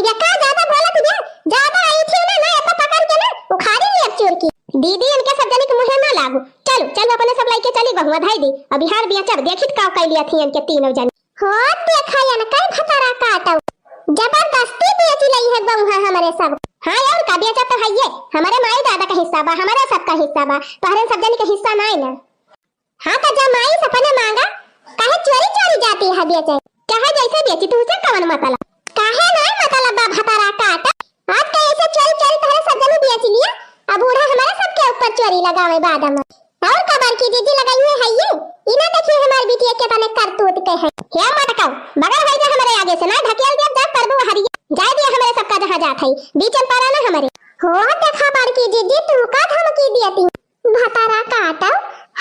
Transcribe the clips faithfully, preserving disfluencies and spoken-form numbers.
ये का ज्यादा बोलत बे? ज्यादा आई थी ना, ना, एतना पकड़ के ना उखाड़ी ली अब चोर की। दीदी, इनके सब जनी के मुँहे ना लागू। चलू, चलू, अपने सब लइके चली, बहुआ धाई दी। अब बिहार बिया चल, देखित का कइ लिया थी इनके तीनों जनी। हो, देखा या ना, कई भतारा काटउ। जबरदस्ती बेच लई है बहुआ हमरे सब। हाँ, और का, बेचा तो है ये। हमरे माई दादा का हिस्सा बा, हमरे सब का हिस्सा बा, तोहरे सब जनी के हिस्सा नाई ना। हाँ, तो जमाई से अपने मांगा, काहे चोरी चोरी जाती है बेचे? चाहे जैसे बेची, तुझसे कवन मतलब? काहे नाई मतलब बा भतारा काट? आज का ऐसे चोरी चोरी तोहरे सब जनी बेच लिया, अब बूढ़ा हमारे सबके ऊपर चोरी लगावे बाद में। और का बड़की जीजी लगाई हुई है ये? ई ना देखिए हमारी बिटिया के तने करतूत के है। हे मटकाऊ, बगल होई जा हमरे आगे से, ना ढकेल दिया जा करबू हरिया। जाए दिया हमरे सबका जहाँ जात है, बीच में पड़ा ना हमरे। हो देखा बड़की जीजी, तू का धमकी दिया ती? भतारा काटो,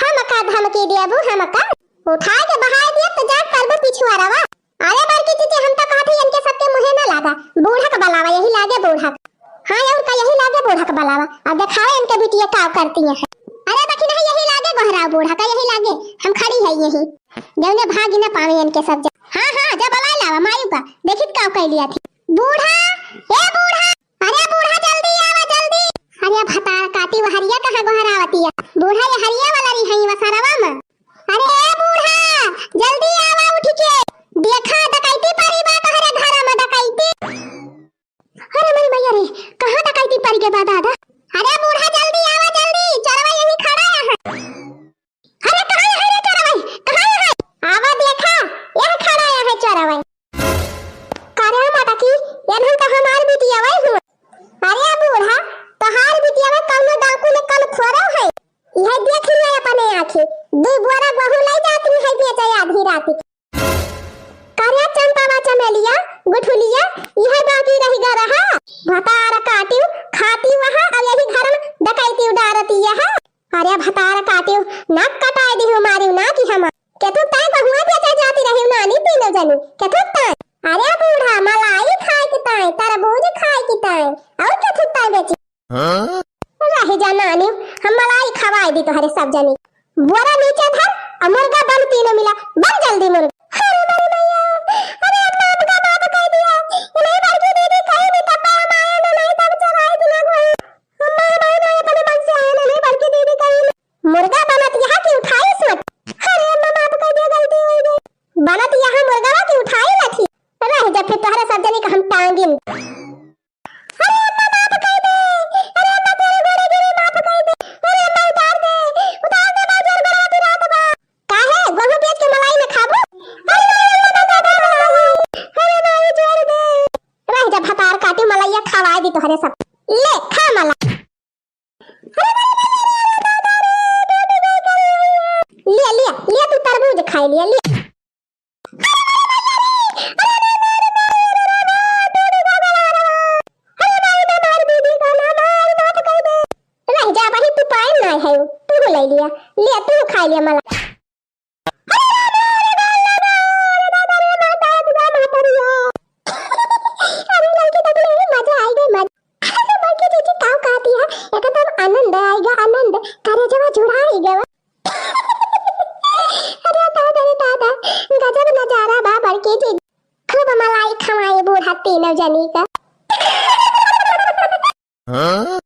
हम का धमकी देबू हम का? उठा के बहाय दिया तो जा करबू पिछुआरवा। अरे बड़की जीजी, हम तो कहत हई इनके सबके मुँहे ना लागा, बूढ़ा के बलावा, यही लागे बूढ़ा के। हाँ और का, यही लागे बूढ़ा के बलावा। अब देखावे इनके बिटिया का करती है। अरे बकिन है, यही लागे गोहराव बूढ़ा का, यही लागे, हम खड़ी है यही। जौने भागी ना पावे इनके सब जा। हाँ हाँ, जा बलाय लावा मायू का, देखित का कइ लिया थी। बूढ़ा, ए बूढ़ा, अरे बूढ़ा जल्दी आवा जल्दी। अरे भतार काटी, वहरिया कहाँ गोहरावतिया? बूढ़ा ये हरिया वाला रही है वसरवा में। अरे ए बूढ़ा, जल्दी आवा उठ के। देखा डकैती परी बा तोहरे घर में डकैती। अरे मोरी मैया रे, कहाँ डकैती परी के बा दादा? अरे बूढ़ा जल्दी आवा जल्दी, चोरवा यही खड़ा है। अरे कहाँ है रे चोरवा? कहाँ है? आवा देखा, यह खड़ा है चोरवा। का रे माता की, ये हम तो हमार बिटिया वही हुआ। अरे बूढ़ा, तोहार बिटिया में कौनो डाकू ने कम थोड़ो है। यह देख लिया अपने आँखें, दू बोरा गहूँ लाई जात रही है बेचे आधी रात के। का रे चंपावा चमेलिया, गुठुलिया, यह बाकी रह गा रहा। भतार काटियो, खाती वहाँ, अब यही घर में डकैती डारती यह। अरे भतार काटियो, नाक कटाए दिहु मारियो ना कि हम। केथु ताई बहुआ बेचे जाती रही नानी तीनों जनी, केथु ताई। अरे बूढ़ा, मलाई खाए के ताई, तरबूज खाए के ताई, और केथु ताई बेची। हाँ? रह जा नानी, हम मलाई खवाए दी तोहरे सब जनी। बोरा नीचे धर, और मुर्गा बन तीनों मिला, बन जल्दी मुर्गा। अरे मेरी मैया, अरे अम्मा हमका माफ कर दिया, ये नहीं बड़की दीदी कहीं भी तब हम आए ना, नहीं तब चढ़ाई दिला कोई। अम्मा हमारे ना अपने मन से आए ना, नहीं बड़की दीदी कहीं। मुर्गा बनत यहाँ की उठाई सोच। अरे अम्मा माफ कर दिया, गलती हो गई। बनत यहाँ मुर्गा की उठाई लठी। रह जा फिर तोहरे सब जनी का हम टांगिन। अरे अम्मा माफ कर दे, अरे अम्मा तेरे गोड़े गिरी माफ कर दे, अरे अम्मा उतार दे, उतार दे भाई जोर बड़ा की रात बा। काहे? गोहूं बेच के मलाई में खाबू? अरे अम्मा बता दे मलाई, अरे भाई जोर दे। रह जा भतार काटी मलैया खवाए दी तोहरे सब। ले खा मला। अरे भाई, भाई, अरे, अरे, दादा रे, दे, दे, दे, दे। ले, ले, ले तू तरबूज खाए ले, ले। रह जा भाई, तू पाए ना है, तू ले लिया, ले तू खा लिया मला। अरे लड़की तो नहीं, मजा आएगा, मजा। अरे बड़की जीजी काऊ कहती है, एकदम आनंद आएगा, आनंद, करेजवा जुड़ा ही गवा। अरे दादा रे दादा, गजब नजारा बा बड़की जीजी। खूब मलाई खवाए बूढ़ा तीनों जनी का। हाँ?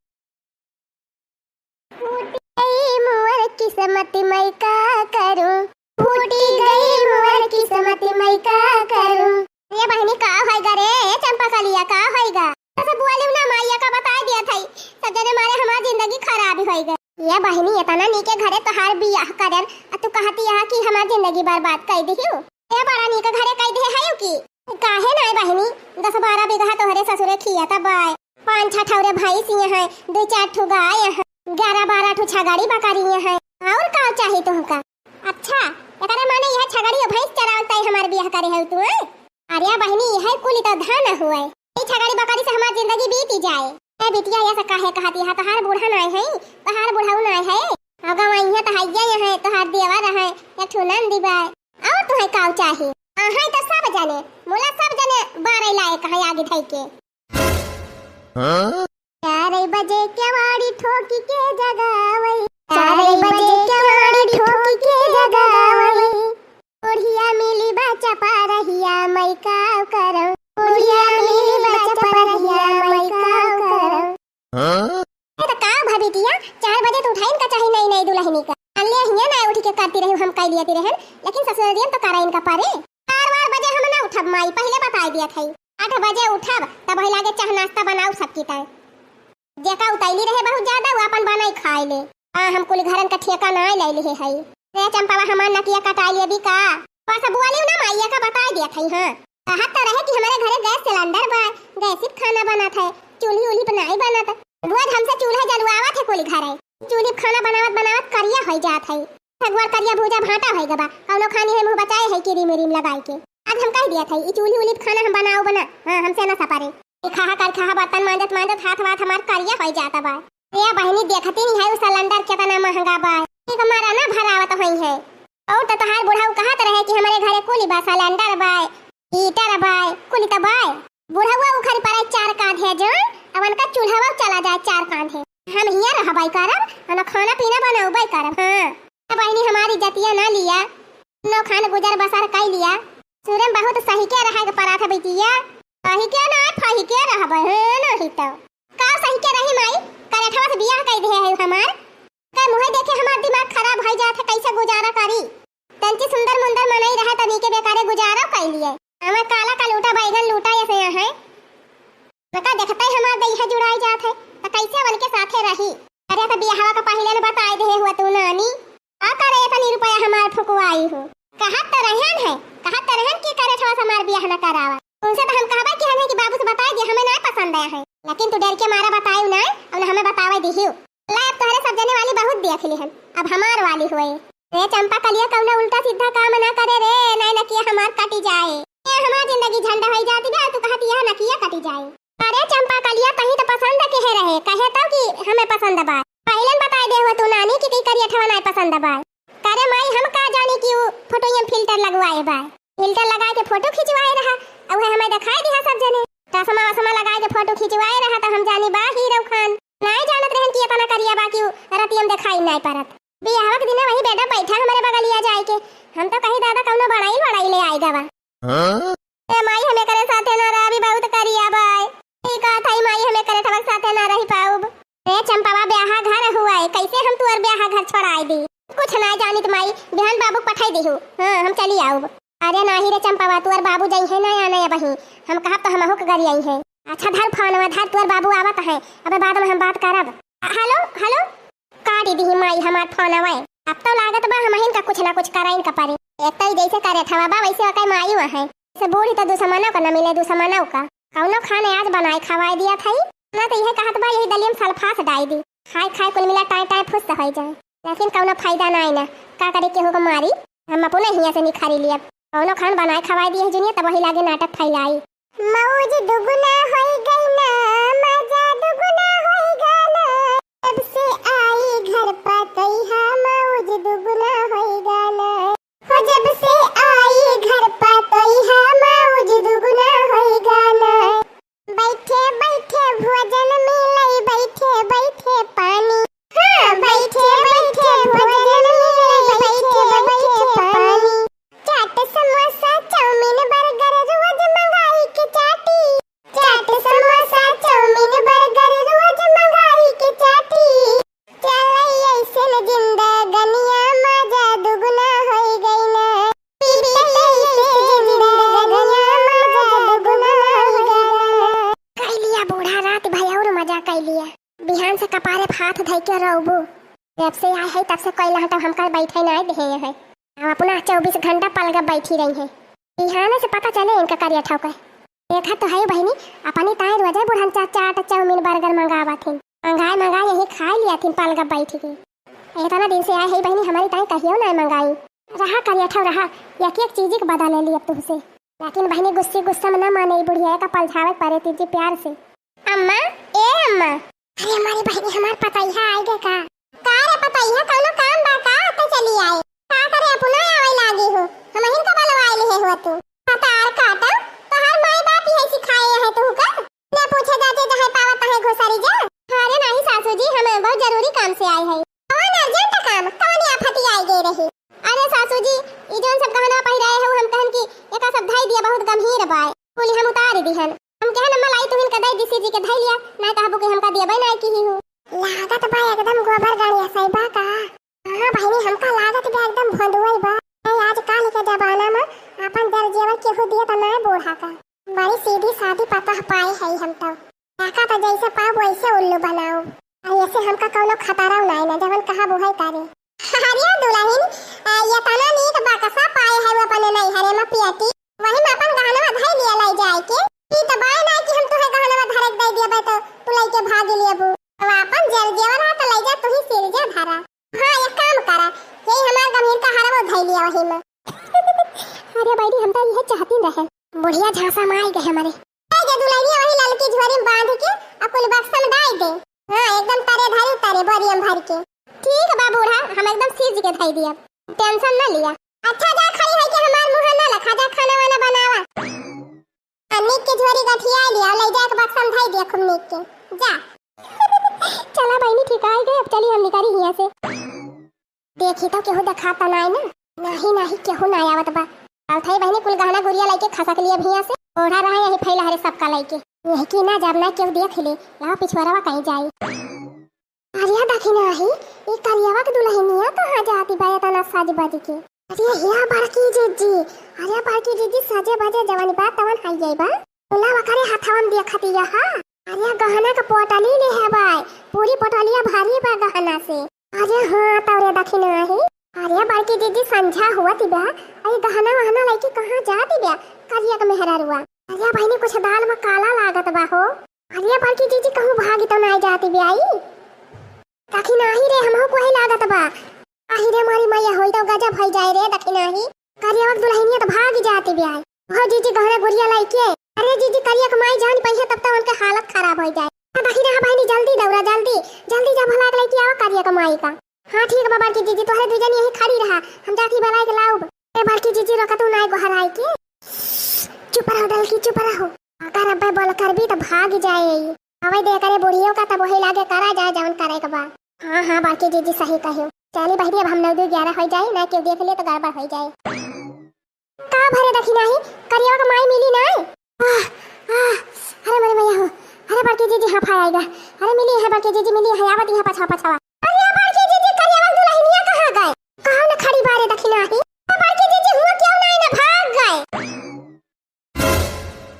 फूट गई मोर किस्मत, मैं का करूं? फूट गई मोर किस्मत, मैं का करूं? ए बहिनी, का होइगा रे? ए चंपा कलिया, का होइगा? ऐसे बोलियो ना, माइया का बताइ दिया थई, सब जने मारे हमार जिंदगी खराब होइगा। ए बहिनी, एतना नीके घरे तोहार बियाह करन, आ तू कहती है कि हमार जिंदगी बर्बाद कर दिहियो। ए बड़ा नीक घरे कइ दे है कि? काहे नाय बहिनी, दस बारह बीघा तोहरे ससुरे खियात बाय, पाँच छह ठौरे भैंस हैं, दो चार ठो गाय हैं, ग्यारह बारह ठो छगड़ी बकरी हैं, और का चाही तुमका? अच्छा, एकरे माने यह छगड़ी और भैंस चरावल तय हमार बियाह करे है तू, हैं? अरे बहिनी, यह कुल तो धन हुए, ये छगड़ी बकरी से हमार जिंदगी बीती जाए। ए बिटिया, ये से काहे कहती है? तोहार बूढ़ा नाय है, तोहार बुढ़ऊ नाय है, अगवा इहाँ तो हइया है, तोहार देवर है, एक ठो नंदी बाय। और तुहे काऊ चाही? अहै तो सब जने, मुला सब जने बारह लायक है आगे धई के। हाँ? चार बजे केवाड़ी ठोकी के जगावई, चार बजे केवाड़ी ठोकी के जगावई। बुढ़िया मिली बा चपरहिया, मैं का करौं? बुढ़िया मिली बा चपरहिया। तब वही लागे चाह नाश्ता बनाऊ सबकी तय। जेका उतैली रहे बहुत ज्यादा, वो अपन बनाई खाए ले। आ, हम कुल घरन का ठेका ना ले लिहे हई। रे चंपावा, हमार नकिया कटाई लेबी का? बस बोली ना, माइया का बताए दिया थई। हाँ, कहत तो रहे कि हमारे घरे गैस सिलेंडर बा, गैस पे खाना बनत है, चूल्ही उल्ही पे नहीं बनत। बुआ, हमसे चूल्हा जलवावत है कुल घरे। चूल्ही पे खाना बनावत बनावत करिया होई जात है। सगवर करिया भूजा भाटा होई गबा, कौनो खानी है मुँह बचाए है क्रीम व्रीम लगाई के। आज हम कह दिया थई, ई चूल्ही उल्ही पे खाना हम बनाओ बना, हाँ, हमसे ना सपरे। ई खाहा कर खाहा बर्तन मांजत मांजत हाथ वाथ हमार करिया होई जाता बा। ए बहिनी, देखती नहीं है उ सिलेंडर केतना महंगा बा। एक मारा ना भरावत होई है। और तो तोहार बुढ़ऊ कहत रहे कि हमरे घरे कुली बा, सिलेंडर बा, हीटर बा, कुली तो बा। बुढ़ऊ उखरी पड़े चार कांधे जौन, अब उनका चूल्हा चला जाए चार कांधे। हम हियाँ रहबाई करब, हम खाना पीना बनौबाई करब। हाँ, ए बहिनी, हमारी जतिया ना लिया, नौ खान गुजर बसर कई लिया। सुरम बहुत सही के रहे के पड़ा था बिटिया, सही के ना, फही के रहबे, हाँ, नहीं तो। का सही के रही माई, करेठवा से बियाह कई दे है हमार। का मुँह देखे हमार दिमाग खराब हो जात है, कैसे गुजारा करी? तंची सुंदर मुंदर मनई रहे तनी के बेकारे गुजारा कई लिए। हमार काला का लूटा बैगन लूटा ऐसे यहाँ है। मका देखते ही हमार दहिया जुड़ाई जात है, तो कैसे उनके साथे रही? अरे तो बियाहवा का पहिले न बताए दे हुआ तू नानी। आ करे इतनी रुपया हमार फुकवाई हो। कहत तो रहन है, कहत तो रहन कि करेठवा से हमार बियाह न करावा। उनसे तो हम कहबे कि हम है कि बाबू से बताए दे, हमें ना पसंद आया है। लेकिन तू डर के मारा बताए ना, और हमें बतावे दिहियो। ले, अब तोहरे सब जने वाली बहुत देख ली हम, अब हमार वाली हुए। रे चंपा कलिया, कौनो उल्टा सीधा काम ना करे रे, नहीं नकिया हमार कटी जाए। ए हमार जिंदगी झंड होई जाती बे, तू कहत यह नकिया कटी जाए। अरे चंपा कलिया, तही तो पसंद के है रहे, कहे तो कि हमें पसंद बा। पहिले न बताए दे हुआ तू नानी कि कई करिया ठवा नहीं पसंद बा। करे माई, हम का जानी कि उ फोटो में फिल्टर लगवाए बा। फिल्टर लगा के फोटो खिंचवाए रहा, अब है हमें दिखाई दिया सब जने। चश्मा वश्मा लगा के फोटो खिंचवाए रहा, तो हम जानी बा हीरो खान। नहीं जानत रहन कि इतना करिया बा कि उ रतियम दिखाई नहीं परत। बियाहवा के दिने वही बेटा बैठा हमारे बगलिया जाए के। हम तो कहीं दादा कौनो बड़ाई वड़ाई ले आए गवा। हाँ? ए माई, हमें करे साथे ना रह, अभी बहुत करिया बाय। ई का थाई माई, हमें करे ठवक साथे ना रही पाउब। ए चंपावा, ब्याहा घर हुआ है, कैसे हम तुअर ब्याहा घर छोड़ाई दी? कुछ ना जानित माई, बिहान बाबू पठाई दिहु। हाँ, हम चली आउब। अरे नाही रे चंपावा, तुअर बाबू जई है ना आने अबही। हम कहब तो हमहू के गरियाई है। अच्छा धर फोनवा धर, तुअर बाबू आवत है, अबे बाद में हम बात करब। हेलो, हेलो। काटी दिही माई हमार फोनवा। अब तो लागत बा हमहिन का कुछ ना कुछ कराइन का परे। एक तो ई जैसे करे ठवा बा वैसे ओकर माई वहाँ है। से बूढ़ी तो दुश्मनों का न मिले, दुश्मनों का। कौनो खाने आज बनाए खवाए दिया था ही। ना तो यह कहत बा यही दलियम सल्फास डाई दी। खाए खाए कुल मिला टाए टाए फुस होई जाए। लेकिन कौनो फायदा ना आई ना। का करे केहू को मारी? हम अपने हिया से निखारी लियब। कौनो खान बनाए खवाए दिए जुनिया तब वही लागे नाटक फैलाई। मौज दुगुना होई गई ना, मजा दुगुना होई गाना। जब से आई घर पा तैहा मौज दुगुना होई गाना। हो जब से आई घर पा तैहा मौज दुगुना होई गाना। बैठे बैठे भोजन मिलई, बैठे बैठे पानी। हाँ, बैठे बैठे भोजन मिलई, बैठे बैठे पानी। चाट समोसा चाउमीन बर्गर रोज मंगाई के चाटी। चाट समोसा चाउमीन बर्गर रोज मंगाई के चाटी। चलई ऐसन जिंदगनिया मजा दुगुना होई गई ना। बीतई ऐसे जिंदगनिया मजा दुगुना होई गई ना। कई लिया बूढ़ा रात भर और मजा कई लिया। बिहान से कपारे पे हाथ धई के रोबू। जब से आए है तब से कोई लहटा हमका बैठे ना दे है। अब अपना चौबीस घंटा पलगा बैठी रही है। बिहाने से पता चले इनका करिया ठौके। देखा तो है बहिनी, अपनी ताई रोजे बुढ़न चा-, चाट चाउमीन बर्गर मंगावा थिन। मंगाए मंगाए यही खाए लिया थिन पलगा बैठ के। इतना दिन से आए है बहिनी, हमारी ताई कहियो ना मंगाई। रहा करिया ठौ रहा, एक एक चीज के बदले लिया तुमसे। लेकिन बहिनी गुस्से गुस्सा में ना माने, ई बुढ़िया का पलझावे परे तीजी प्यार से। अम्मा, ए अम्मा। अरे हमारी बहिनी, हमार पतैहा आइ गए का? का रे पतैहा, कौनो काम बा का? तो चली आए। का करे अपना आवे लागी हो? हमहिन का बलवाए लिहे हो तू? पतार काटा, तोहार माई बाप यही सिखाए है तू का? ले पूछे जाते जहाँ पावत है घुसरी जा। अरे नहीं सासू जी, हम बहुत जरूरी काम से आए हैं। कौन अर्जेंट काम? कौन आफत आई गए रही? अरे सासू जी, ई जौन सब गहना पहिराए हो, हम कहन कि एका सब धई दिया, बहुत गंभीर बाय। कुली हम उतार दिहन। हम कहन अम्मा लाई तुहिन के दई दिसी जी के धई लिया, नहीं कहबू कि हमका दिया बाय नहीं की ही हो। लागत बा एकदम गोबर गाड़ी असई बा का? हाँ बहिनी, हमका लागत बा एकदम भोंदुआई बा। ए, आजकल के जमाना में अपन जर जेवर केहू दिए त नहीं बूढ़ा का। बड़ी सीधी सादी पतोह पाए है हम तो। काका तो जैसे पाओ वैसे उल्लू बनाओ। और ऐसे हमका कौनो खतरा नाई ना, जवन कहा बुहाई करे। अरे दुलहिन, आ, ये तना नीक बकसा पाए है वो अपने नैहरे में पियती। वही में अपन गहनवा धई लिया लाई जाए के। ई तो बाय ना कि हम तुहे गहनवा धरे के दे दिया तो तू लइके भाग लेबू। अब अपन जेल जेवर है तो ले जा तू ही सिर जे धरा। हाँ, एक काम करा, यही हमार गंभीर का हरवा धई लिया वही में। अरे बहिनी, हम तो यह चाहती रहे। बुढ़िया झांसा में आई गए हमारे। ए जे दुलहिनिया वही ललकी झोरी में बांध के अकुल बक्सा में डाल दे। हाँ, एकदम तरे धरी तरे बोरियम भर के। ठीक बा बूढ़ा, हम एकदम सीज के धई दियब, टेंशन न लिया। अच्छा जा, खड़ी होई के हमार मुंह न लखा, जा खाना वाना बनावा। आ नीक के झोरी गठिया लिया, ले जा के बक्सा में धई दिया खूब नीक के। जा। चला बहिनी, ठीक आई गए, अब चली हम निकली हियां से। देखी तो केहू देखाता नाई ना। नाही, नाही, केहू ना आवत बा। अउथई बहिनी कुल गहना गुरिया लइके खसक लिए भुइयां से। ओढ़ा रहे यही फैला हरे सबका लइके। यही की ना जब ना केहू देख ले, लाओ पिछुआरवा कहीं जाई। अरे दखिनाही, ई करियवा के दुलहिनिया कहाँ जाती बा एतना सज बज के? अरे हिया बड़की जिज्जी, अरे बड़की जिज्जी सजे बजे जवन बा तवन हाई जाई बा। तोला वकरे हथवा में देखतिया हा। अरे गहना के पोटली ले है बाय, पूरी पोटलिया भारी बा गहना से। अरे हाँ, तौरे दखिनाही। अरे बड़की जिज्जी संझा हुआ तिबा, अरे गहना वहना लइके कहाँ जाती बा? करिया के मेहरारुआ। अरे बहिनी कुछ दाल में काला लागत बा हो। अरे बड़की जिज्जी कहूँ भागी तो नाई जाती बा आई? दखिनाही रे, हमहू कोहे लागत बा। आही रे मारी मैया, होई तो गजब होई जाए रे दखिनाही। करियवा के दुलहिनिया तो भाग जाती बा। हो जीजी गहना गुरिया लइके। अरे जीजी करिया के माई जान पइहे तब तो उनके हालत खराब होई जाए। हाँ दखिना, हाँ बहिनी जल्दी दौड़ा, जल्दी, जल्दी जा भला के लइके आवा करिया के माई का। हाँ ठीक बा बड़की जीजी, तोहरे दुजन यही खड़ी रहा, हम जाती भला के लाउब। ए बड़की जीजी रोका तू नाई गोहराई के। चुप रहो डलकी, चुप रहो। अगर अब्बे बोल करबी तो भाग जाए। अवै दे करे बुढ़ियो का तब वही लागे करा जाए जवन करे के बा। हाँ, हाँ, बड़की जीजी सही कहियो। चली बहिनी, अब हम नौ दू ग्यारह हो जाई, ना केहू देख ले तो गड़बड़ हो जाए। का भरे दखिनाही, करियवा के माई मिली ना? आह, आह, अरे मरे मैया हो, अरे बड़की जीजी हाँ फाय आएगा। अरे मिली है बड़की जीजी, मिली है, आवत यहाँ पछवा पछवा। अरे बड़की जीजी, करियवा के दुलहिनिया कहाँ गए? कहाँ न खड़ी बारे दखिनाही? अरे बड़की जीजी हुआ क्यों ना, ना भाग गए?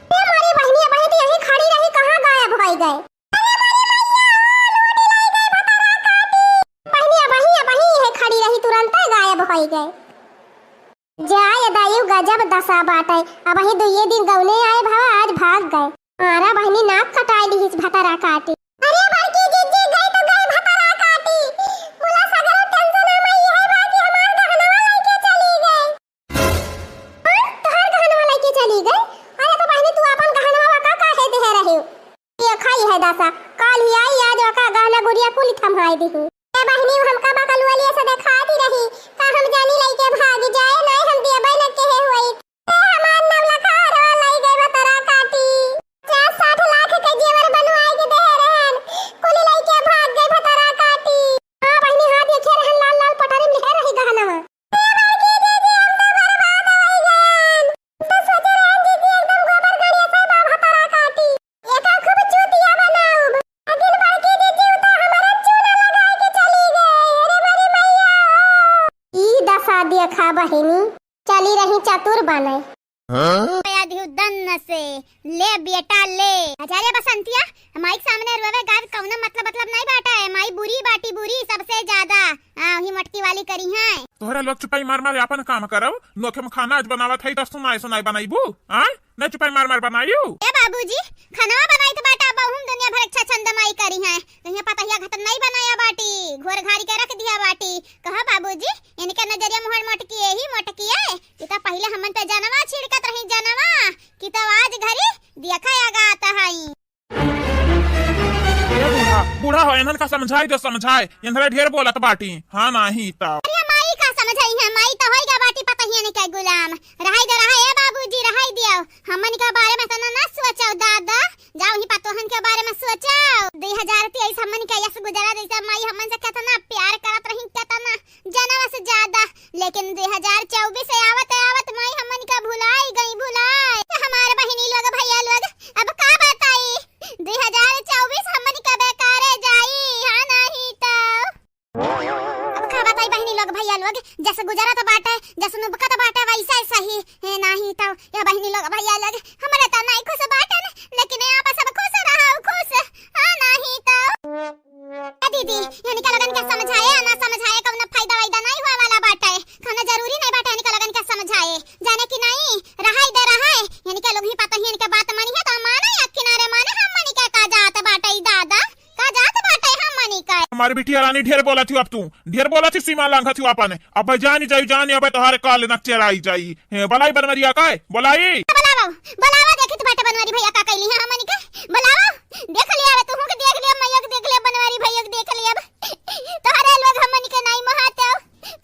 ए मोरी बहिनी, अबहीं तो यहीं खड़ी रही, कहाँ गायब होई गए? अरे मोरी मैया, ओ, लूटी लाई गए भतरा काटी। बहिनी, अबहीं, अबहीं यहीं खड़ी रही, तुरंते गायब होई गए। जाए दायु गजब दशा बाटे, अबहीं दुइये दिन गौने आए भवा, आज भाग गए। मारा बहिनी नाक कटाए लिहिस भतरा काटी। अरे बड़की जिज्जी गई तो गई भतरा काटी। बोला सगरो टेंशन में यही बा कि हमार गहनवा लेके चली गई। हाँ, तोहार गहनवा लइके चली गई? अरे तो बहिनी, तू आपन गहनवा का काहे देहे रही? ये खाई है दासा, काल ही आई, आज ओका गहना गुरिया कुल थम्हाई दिही। ए बहिनी, हमका बकलुआ लिए से देखाती रही, का हम जानी लइके भाग जाए, नाई हम देबे न केहे होई। ए हमार नवलखा हरवा लई गई भतरा काटी। पचास साठ लाख के जेवर बनवाई के देहे रहन, कुल लइके भाग गई भतरा काटी। हाँ बहिनी, हाँ देखे रहन लाल लाल पटरी में लेहे रही गहनवा। ए बड़की दीदी, हम तो बर्बाद होई गएन। हम तो सोचे रहन दीदी एकदम गोबर गणेश है बा भतरा काटी। एका खूब चूतिया बनाउब। लेकिन बड़की दीदी उ तो हमारा चूना लगाए के चली गई। अरे बड़ी मैया हो। ई दशा देखा बहिनी, चली रही चतुर बने। हाँ? आया दिहु दन्न से, ले बेटा ले। अरे बसंतिया, माइक सामने रोवे गावे कौनो मतलब मतलब नहीं बाटे। माई बुरी बाटी बुरी सबसे ज्यादा। हाँ, वही मटकी वाली करी है। तोहरा लोग चुपाई मार मार आपन काम करब। नोखे में खाना आज बनावत है, दस सुनाए सुनाए बनाइबू। हाँ? नहीं चुपाई मार मार बनाइबू। ए बाबूजी, खाना बनाई तो बाटा, अब हम दुनिया भर अच्छा छंद माई करी है। कहीं पतहिया घटन नहीं बनाया बाटी, घोर घारी के रख दिया बाटी। कहा बाबूजी, इनके नजरिया मोहर मोटकी यही मोटकी है। कि तो पहले हमन पे जनवा छिड़कत रही जनवा, कि तो आज घरी देखा आगा आता है। ए बूढ़ा, बूढ़ा हो, इन्हन का समझाई दो, समझाए, इन्हरे ढेर बोलत बाटी। हाँ, नाही तो। अरे माई का समझाई है, माई तो होई गा बाटी पतहियन के गुलाम। रहाई दे, रहा, ए बाबूजी, रहाई दियो। हमन के बारे में तना ना सोचो दादा, जाओ ही पतोहन के बारे में सोचो। दो हजार तेईस हमन के यस गुजरा जैसे माई हमन से कितना प्यार करत रही, कितना जनवा से ज्यादा। लेकिन दो हजार चउबीस आवत आवत माई हमन का भुलाई गई, भुलाई। हमार बहिनी लोग, भैया लोग, अब का बताई, दो हजार चउबीस हमन का बेकारे जाई, हाँ नाही तो। अब का बताई बहिनी लोग, भैया लोग, जस गुजरत बाटे, जस नुबकत बाटे, वैसे सही है, नाही तो। या बहिनी लोग, भैया लोग, हमरे तो नहीं हमारी बिटिया रानी, ढेर बोलत हियो अब तू, ढेर बोलत हियो, सीमा लांघत हियो अपन। अब जानी जाई, जानी अब तोहार काल नक्चराई जाई। हे, बोलाई बनवरिया का है? बोलाई। बोलावा, बोलावा, देखित बाटे बनवारी भैया का कैली है हमनी के। बोलावा, देख लिया अब, तू के देख लिया, मैया के देख लिया, बनवारी भैया के देख लिया अब। तोहरे लोग हमनी के नाई मोहात हो,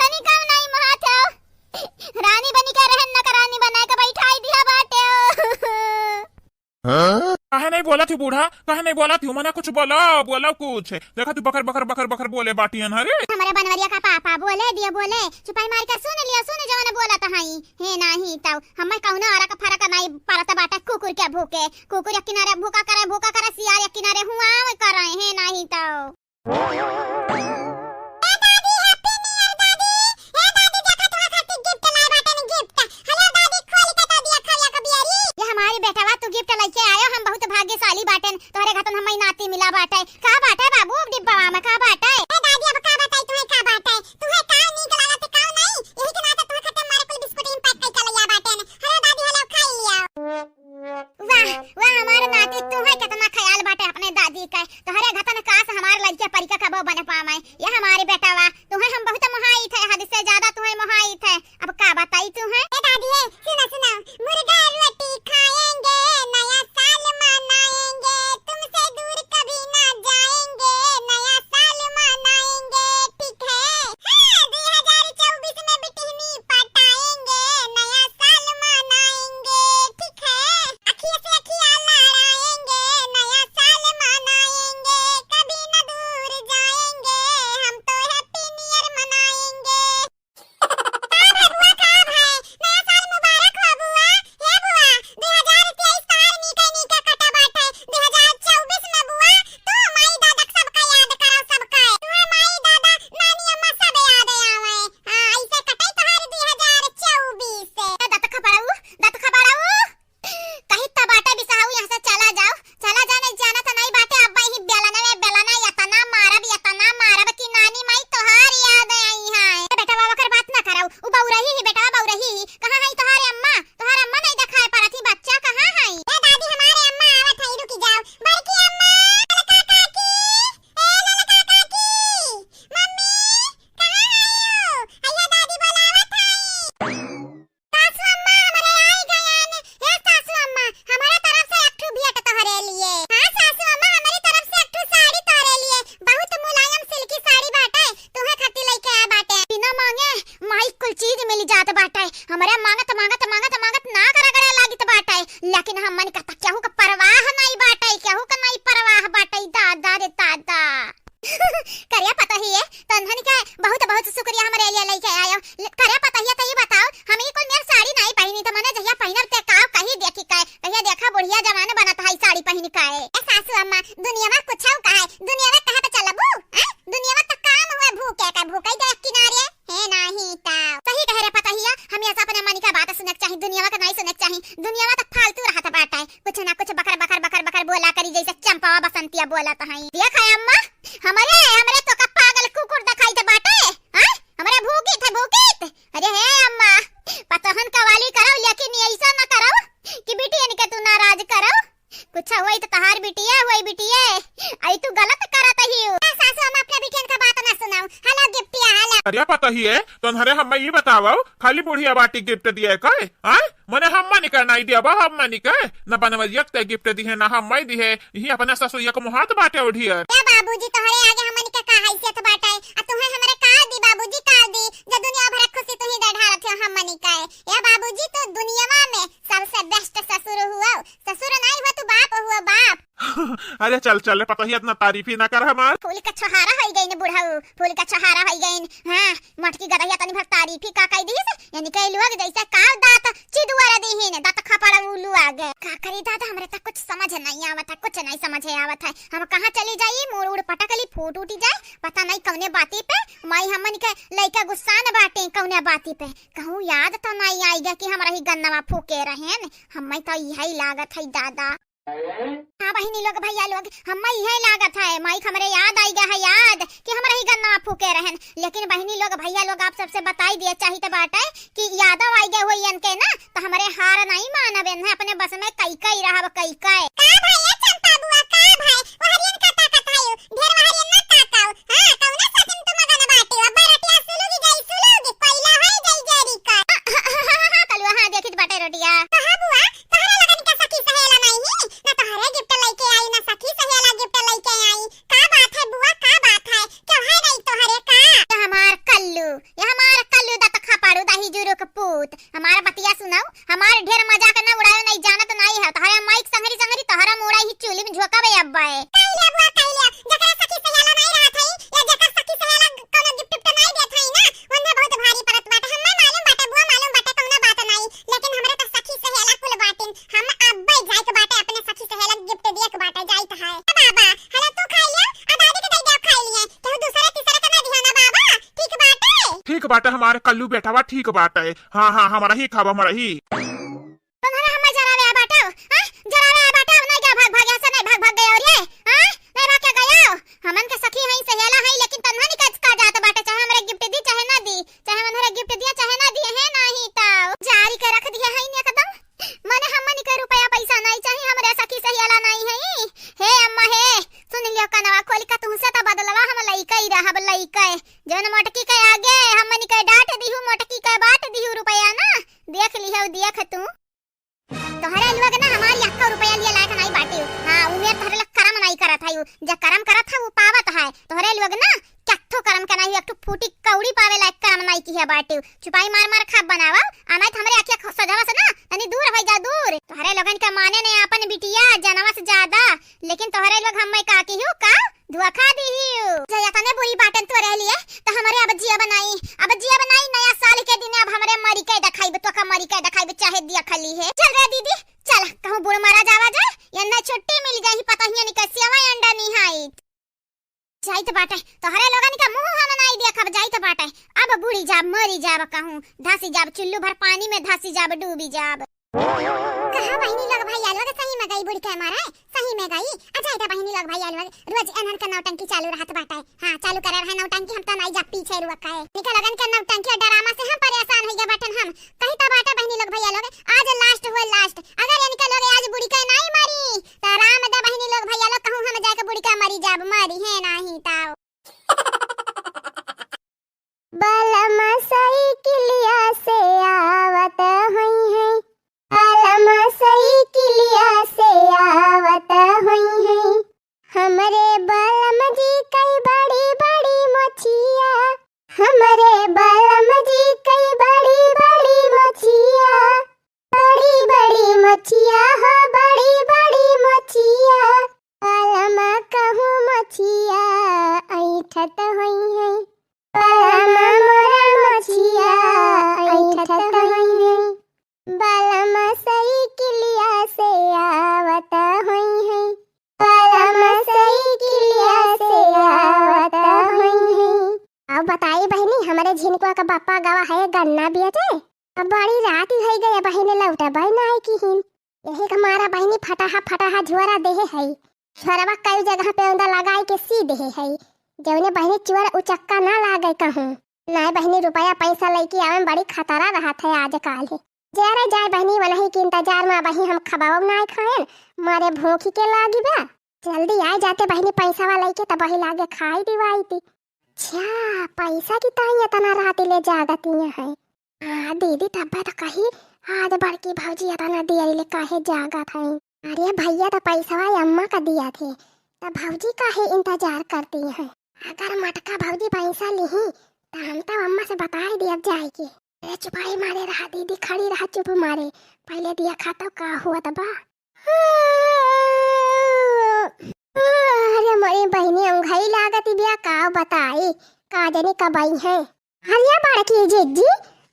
तनी कम नाई मोहात हो। रानी बनी के रहन न, रानी बनाए के बैठाई दिया बाटे हो। काहे नहीं बोलत ही बूढ़ा? काहे नहीं बोलत ही? मने कुछ बोलो, बोलो कुछ। देखा तू बकर, बकर, बकर, बकर बोले बाटियन, अरे। हमरे बनवरिया का पापा बोले दिया बोले, चुपाई मार के सुन लिया, सुन जवन बोलत हई। हे नाही तौ, हमें कौनो अरक फरक नहीं परत बाटे, कुकुर के भूके, कुकुर एक किनारे भूका करे, भूका करे, सियार एक किनारे हुआव करे, हे नाही तौ। ए दादी, Happy New Year दादी। ए दादी, देखा तोहरे खातिर gift लाए बाटेन, gift। हेलो दादी, खोल के तो दिया खा एक बियरी। ये हमारी बेटवा, तू gift लेके आयो, हम बहुत भाग्यशाली बाटेन, तोहरे घतन हमें नाती मिला बाटे। का बाटे बाबू, अब डिब्बवा में का बाटे? ए दादी, अब का बताई तुहे का बाटे? तुहे का नीक लागत का नहीं? यही के नाते तोहरे खातिर हमारे कुल बिस्कुट इन pack कइके लइया बाटेन। हेलो दादी, हेलो, खाई लिया। वाह, वाह, हमार नाती, तुहे केतना ख्याल बाटे अपने दादी के। तोहरे घतन काश हमार लइके परिका कबो बन पावे। ये हमारी बेटवा, तुहे हम बहुत मोहाइत है, हद से ज्यादा तुहे मोहाइत है। अब का बताई तुहे? ए दादी, ए, सुनो, सुनो। मुर्गा रोटी खाएंगे, नया साल मनाएंगे, तुमसे दूर कभी ना जाएंगे, नया साल मनाएंगे, ठीक है? हाँ, दुई हजार चउबीस में बिटिहनी पटाएंगे, नया साल मनाएंगे, ठीक है? अखिया से अखिया लड़ाएंगे, नया साल मनाएंगे, कभी न दूर जाएंगे, हम तो Happy New Year मनाएंगे। का भए बुआ, का भए? नया साल मुबारक हो बुआ। हे बुआ, दुई हजार तेईस तोहार नीके नीके कटा बाटे। दुई हजार चउबीस में बुआ, तू माई दादा सबका याद करा सबका। तुम्हार माई दादा, नानी अम्मा सब याद आवे। हाँ, ऐसे कटे तोहार दुई हजार चउबीस। ए, दत खबड़ऊ, दत खबड़ऊ। कहित त बाटे बिसाहू, यहाँ से चला जाओ, चला जाने, जाना त नहीं बाटे, अब ही बेलना में बेलना, यतना मारब, यतना मारब कि नानी माई तोहार याद आई है। ए बेटवा, ओकर बात ना करौ, उ बउरही ही, बेटवा बउरही ही। कहाँ है तोहारे अम्मा? तोहार अम्मा नहीं देखाए पड़त ही, बच्चा कहाँ है? ए दादी, हमारे अम्मा आवत है, रुकी जाओ। बड़की अम्मा, ललका काकी, ए ललका काकी, मम्मी, कहाँ है हो? हैया दादी बोलावत है। सासू अम्मा, हमरे आई गयन। हे सासू अम्मा, हमरे तरफ से एक ठू भेंट तोहरे लिए। हाँ सासू अम्मा, हमरी तरफ से एक ठू साड़ी तोहरे लिए। बहुत मुलायम सिल्की साड़ी बाटे, तुहे खातिर लइके आए बाटे। बिना मांगे माई कुल चीज मिल जात बाटे। हमरे मांगत, मांगत, मांगत, मांगत नाक रगड़े लागित बाटे। लेकिन हमन का त केहू का परवाह नहीं बाटे, केहू का नहीं परवाह बाटे। दादा रे दादा। करिया पतोहिए, तन्हन के बहुत बहुत शुक्रिया हमरे लिए लइके आयो। ल-, करिया पतोहिए, त ई बताओ, हम ई कुल मेर साड़ी नाई पहिनी, त मने जहिया पहिनब ते का कही देखी के, कहिया देखा बुढ़िया जवान बनत है साड़ी पहिन के। ए सासू अम्मा, दुनिया में कुछ कहे, दुनिया में कहे पे चलबू, हैं? दुनिया में त काम हुए भूखे के, भूखे दे किनारे, हे नाही त। सही कहे रे पतोहिया, हमेशा अपने मन का बात सुने के चाही, दुनिया में का नहीं सुने के चाही, दुनिया में त फालतू रहत बाटे। कुछ ना कुछ बकर, बकर, बकर, बकर बोला करी, जैसे चंपावा बसंतिया बोलत हई। देख है अम्मा, हमरे, हमरे तो का पागल कुकुर देखाइत बाटे, हाँ? हमरे भूकित है, भूकित। अरे हे अम्मा, पतोहन कवाली करौ, लेकिन ऐसा ना करौ कि बिटियन के तू नाराज करौ। कुछ होई तो तहार बिटिया होई, बिटिया। आई तू गलत करत ही। ए सासू, हम अपने बिटियन का बात ना सुनाओ। हेलो गिफ्टिया, हेलो। अरे पतोहिए, तोहरे हम्मे ई बतावौ, खाली बुढ़िया बाटी गिफ्ट दिए का? आय? मने हम्मनी के नाई दिया बा, हम्मनी के। न बनवरिया के ते गिफ्ट दिहे, न हम्मई दिहे। यही अपना ससुइया के मुहात बाटे उधियर। ए बाबूजी, तोहरे आगे हमनी के का हैसियत बाटे? आ तुहे हमरे का दी बाबूजी, का दी? जो दुनिया भर खुशी तुही दे ढारत हो हमनी के। ए बाबूजी, तू दुनियावा में सबसे best ससुर हुआ। ससुर नाई हुआ, तू बाप हुआ, बाप। अरे चल, चल रे पतोहिया, इतना तारीफ ही ना कर हमार। फूल का छोहारा होई गईन बुढ़ऊ, फूल का छोहारा होई गईन। हाँ, मोटकी गदहिया तनी भर तारीफ ही का कई दीस, यानी कई लोग जैसे काव दांत चिदुअर दीहिन, दांत खपड़ उलू आगे। का करी दादा, हमरे तक कुछ समझ नहीं आवत है, कुछ नहीं समझे आवत है। हम कहाँ चली जाई, मोर उड़ पटकली, फूट उठी जाए, पता नहीं कौने बाती पे माई हमन के लइका गुस्सान बाटे, कौने बाती पे। कहूँ याद तो नहीं आइगा कि हमरा ही गन्नवा फूके रहेन, हम्मे तो यही लागत है दादा। हाँ बहिनी लोग, भैया लोग, हम्मे इहे लागत है, माई के हमरे याद आइगा है याद कि हमरा ही गन्ना फूके रहन। लेकिन बहिनी लोग, भैया लोग, आप सबसे बताई दिए चाहित बाटे कि यादव आइगे होई इनके ना, तो हमरे हार नहीं मानब, इन्हें अपने बस में कई कई रहब, कई कई। का भाई, ए चंपा बुआ, का भाई, वहरियन का ताकत है, ढेर वहरियन ना ताकाओ, हाँ, झोंकबे अब्बे। कहि लिया बुआ, कहि लिया, जकरा सखी सहेला नाहीं रहत हई, या जकर सखी सहेला कउनो gift उफ्ट नाहीं देत हई ना, ओन्हे बहुत भारी परत बाटे। हम्मे मालूम बाटे बुआ, मालूम बाटे, कउनो बात नाहीं, लेकिन हमरे त सखी सहेला कुल बाटिन। हम अब्बे जाइक बाटे, अपने सखी सहेला के gift दियक बाटे, जाइत है। ए बाबा, हला तू खाइ लिया, आ दादी के दइ दे खाइ लिए, केहू दूसरे तीसरे के ना दिहा ना बाबा, ठीक बाटे? ठीक बाटे हमार कल्लू बेटवा, ठीक बाटे। हाँ, हाँ, हमरही खाब, हमरही। तोहरे हम्मे जरावे आ बाटउ, हाँ? जरावे आ बाटउ, नाहीं जा, भाग, भाग, यहाँ से नाहीं, भाग, भाग गया और ये, हाँ? नाहीं भाग के गया? हमन के सखी हई, सहेला हई, लेकिन तन्हा निकच का जात बाटे, चाहे हमरे gift दी, चाहे ना दी, चाहे उन्हरे gift दिया, चाहे ना दिए, है नाहीं तउ। जारी के रख दिए हई एकदम, मने हमन के रुपया पैसा नाहीं चाही, हमरे सखी सहेला नाहीं हई। हे अम्मा हे, सुन लियो कनवा खोलि के, तुहसे त बदलवा हम लइकइ रहब, लइकइ। जउन मोटकी के आगे हमन के डाँट दिहू, मोटकी के बाँट दिहू रुपया ना, देख लिहउ, देख तू। तोहरे लोग ना हमार एक्को रुपया लिए लायक नाहीं बाटिउ। हाँ, उमेर तोहरे लोग करम नाहीं करत है, उ जे करम करत है, उ पावत है। तोहरे लोग ना कत्थो करम के नाहीं, एक ठो फूटी कौड़ी पावे लायक करम नाहीं किहे बाटिउ। चुपाई मार मार खाब बनावा, आ नाहीं त हमरे अखिया ख-, सोझवा से ना तनी दूर होइ जा, दूर। तोहरे लोगन के माने ने आपन बिटिया जनवा से ज्यादा, लेकिन तोहरे लोग हम्मे का किहू का धोखा दिहियो। जे एतने बुरी बाटन तोरे लिए, त हमरे अब जियब नाहीं, अब जियब नाहीं, नया साल के दिने अब हमरे मरि के देखाइब, तोका मरि के देखाइब, चाहे दिया खली है। चल रे दीदी, चल, कहूँ बूड़ मारा जावा जाए, एन्ने छुट्टी मिल जाही, पतोहियन के सेवइ अंडा निहाइत। जाइत बाटे, तोहरे लोगन के मुँह हम नाहीं देखब, जाइत बाटे। अब बूड़ी जाब, मरि जाब कहूँ, धँसि जाब, चुल्लू भर पानी में धँसि जाब, डूबि जाब। कहाँ बहिनी लोग भइया लोग सही में गई बुड़िका मारे, सही में गई। आ जाए दे बहिनी लोग भइया लोग, रोज एनहन के नौटंकी चालू रहत बाटे। हाँ, चालू करे रहे नौटंकी, हम त नाहीं जा पीछे रुआ काहे। इनका लोगन के नौटंकी और ड्रामा से हम परेशान होइ गए बाटन हम। कही त बाटे बहिनी लोग भइया लोग, आज last हुए last। अगर इनके लोग आज बुड़िका नाहीं मारी, त राम दे बहिनी लोग भइया लोग, कहूँ हम जाके बुड़िका मरी जाब, मरी है नाहीं ताओ। बलम साइकिलिया से आवत होइहैं, बलम साइकिलिया से आवत होइहैं। हमरे बलम जी कई बड़ी बड़ी मोछिया, हमरे बलम जी कई बड़ी बड़ी मोछिया, बड़ी बड़ी मोछिया हो, बड़ी बड़ी मोछिया। बलम कहूँ मोछिया ऐंठत होइहैं, बलम मोरा मोछिया ऐंठत होइहैं। बलम साइकिलिया से आवत होइहैं, बलम साइकिलिया से आवत होइहैं। अब बताई बहिनी, हमरे झिनकुआ का बापा गवा है गन्ना बेचे। अब बड़ी रात होइ गई, बहिनी लौटबइ नाहीं किहिन। यही का मारा बहिनी फटाहा फटाहा झोरा देहे है। झोरवा कई जगह पे औंदा लगाइ के सी देहे है। जउने बहिनी चोर उचक्का ना लागे कहूँ। नाहीं बहिनी, रुपया पैसा लइके आवे में बड़ी खतरा रहत है आजकाल। जरे जाए बहिनी, वनही के इंतजार में अबही हम खबाओ नाहीं खाएन, मारे भूखी के लागी बा। जल्दी आइ जाते बहिनी पैसावा लइके, तबही लागे खाइ दिवाइत। अच्छा, पैसा की ताई एतना रात ले जागत हियाँ है। हाँ दीदी, तब्बे त कही, आज बड़की भौजी एतना देर ले काहे जागत है? अरे भइया, त पैसवा अम्मा का दिया थे, त भौजी काहे इंतजार करती हैं? अगर मोटका भौजी पैसा लिही, त हम त अम्मा से बताइ दियब जाइ के। अरे चुपाई मारे रहा दीदी, खड़ी रहा चुप मारे, पहिले देखा त का हुआ त बा। अरे मोरी बहिनी, औंघाई लागत बिया, का बताई, का जनी कब अइहैं। अरे बड़की जिज्जी,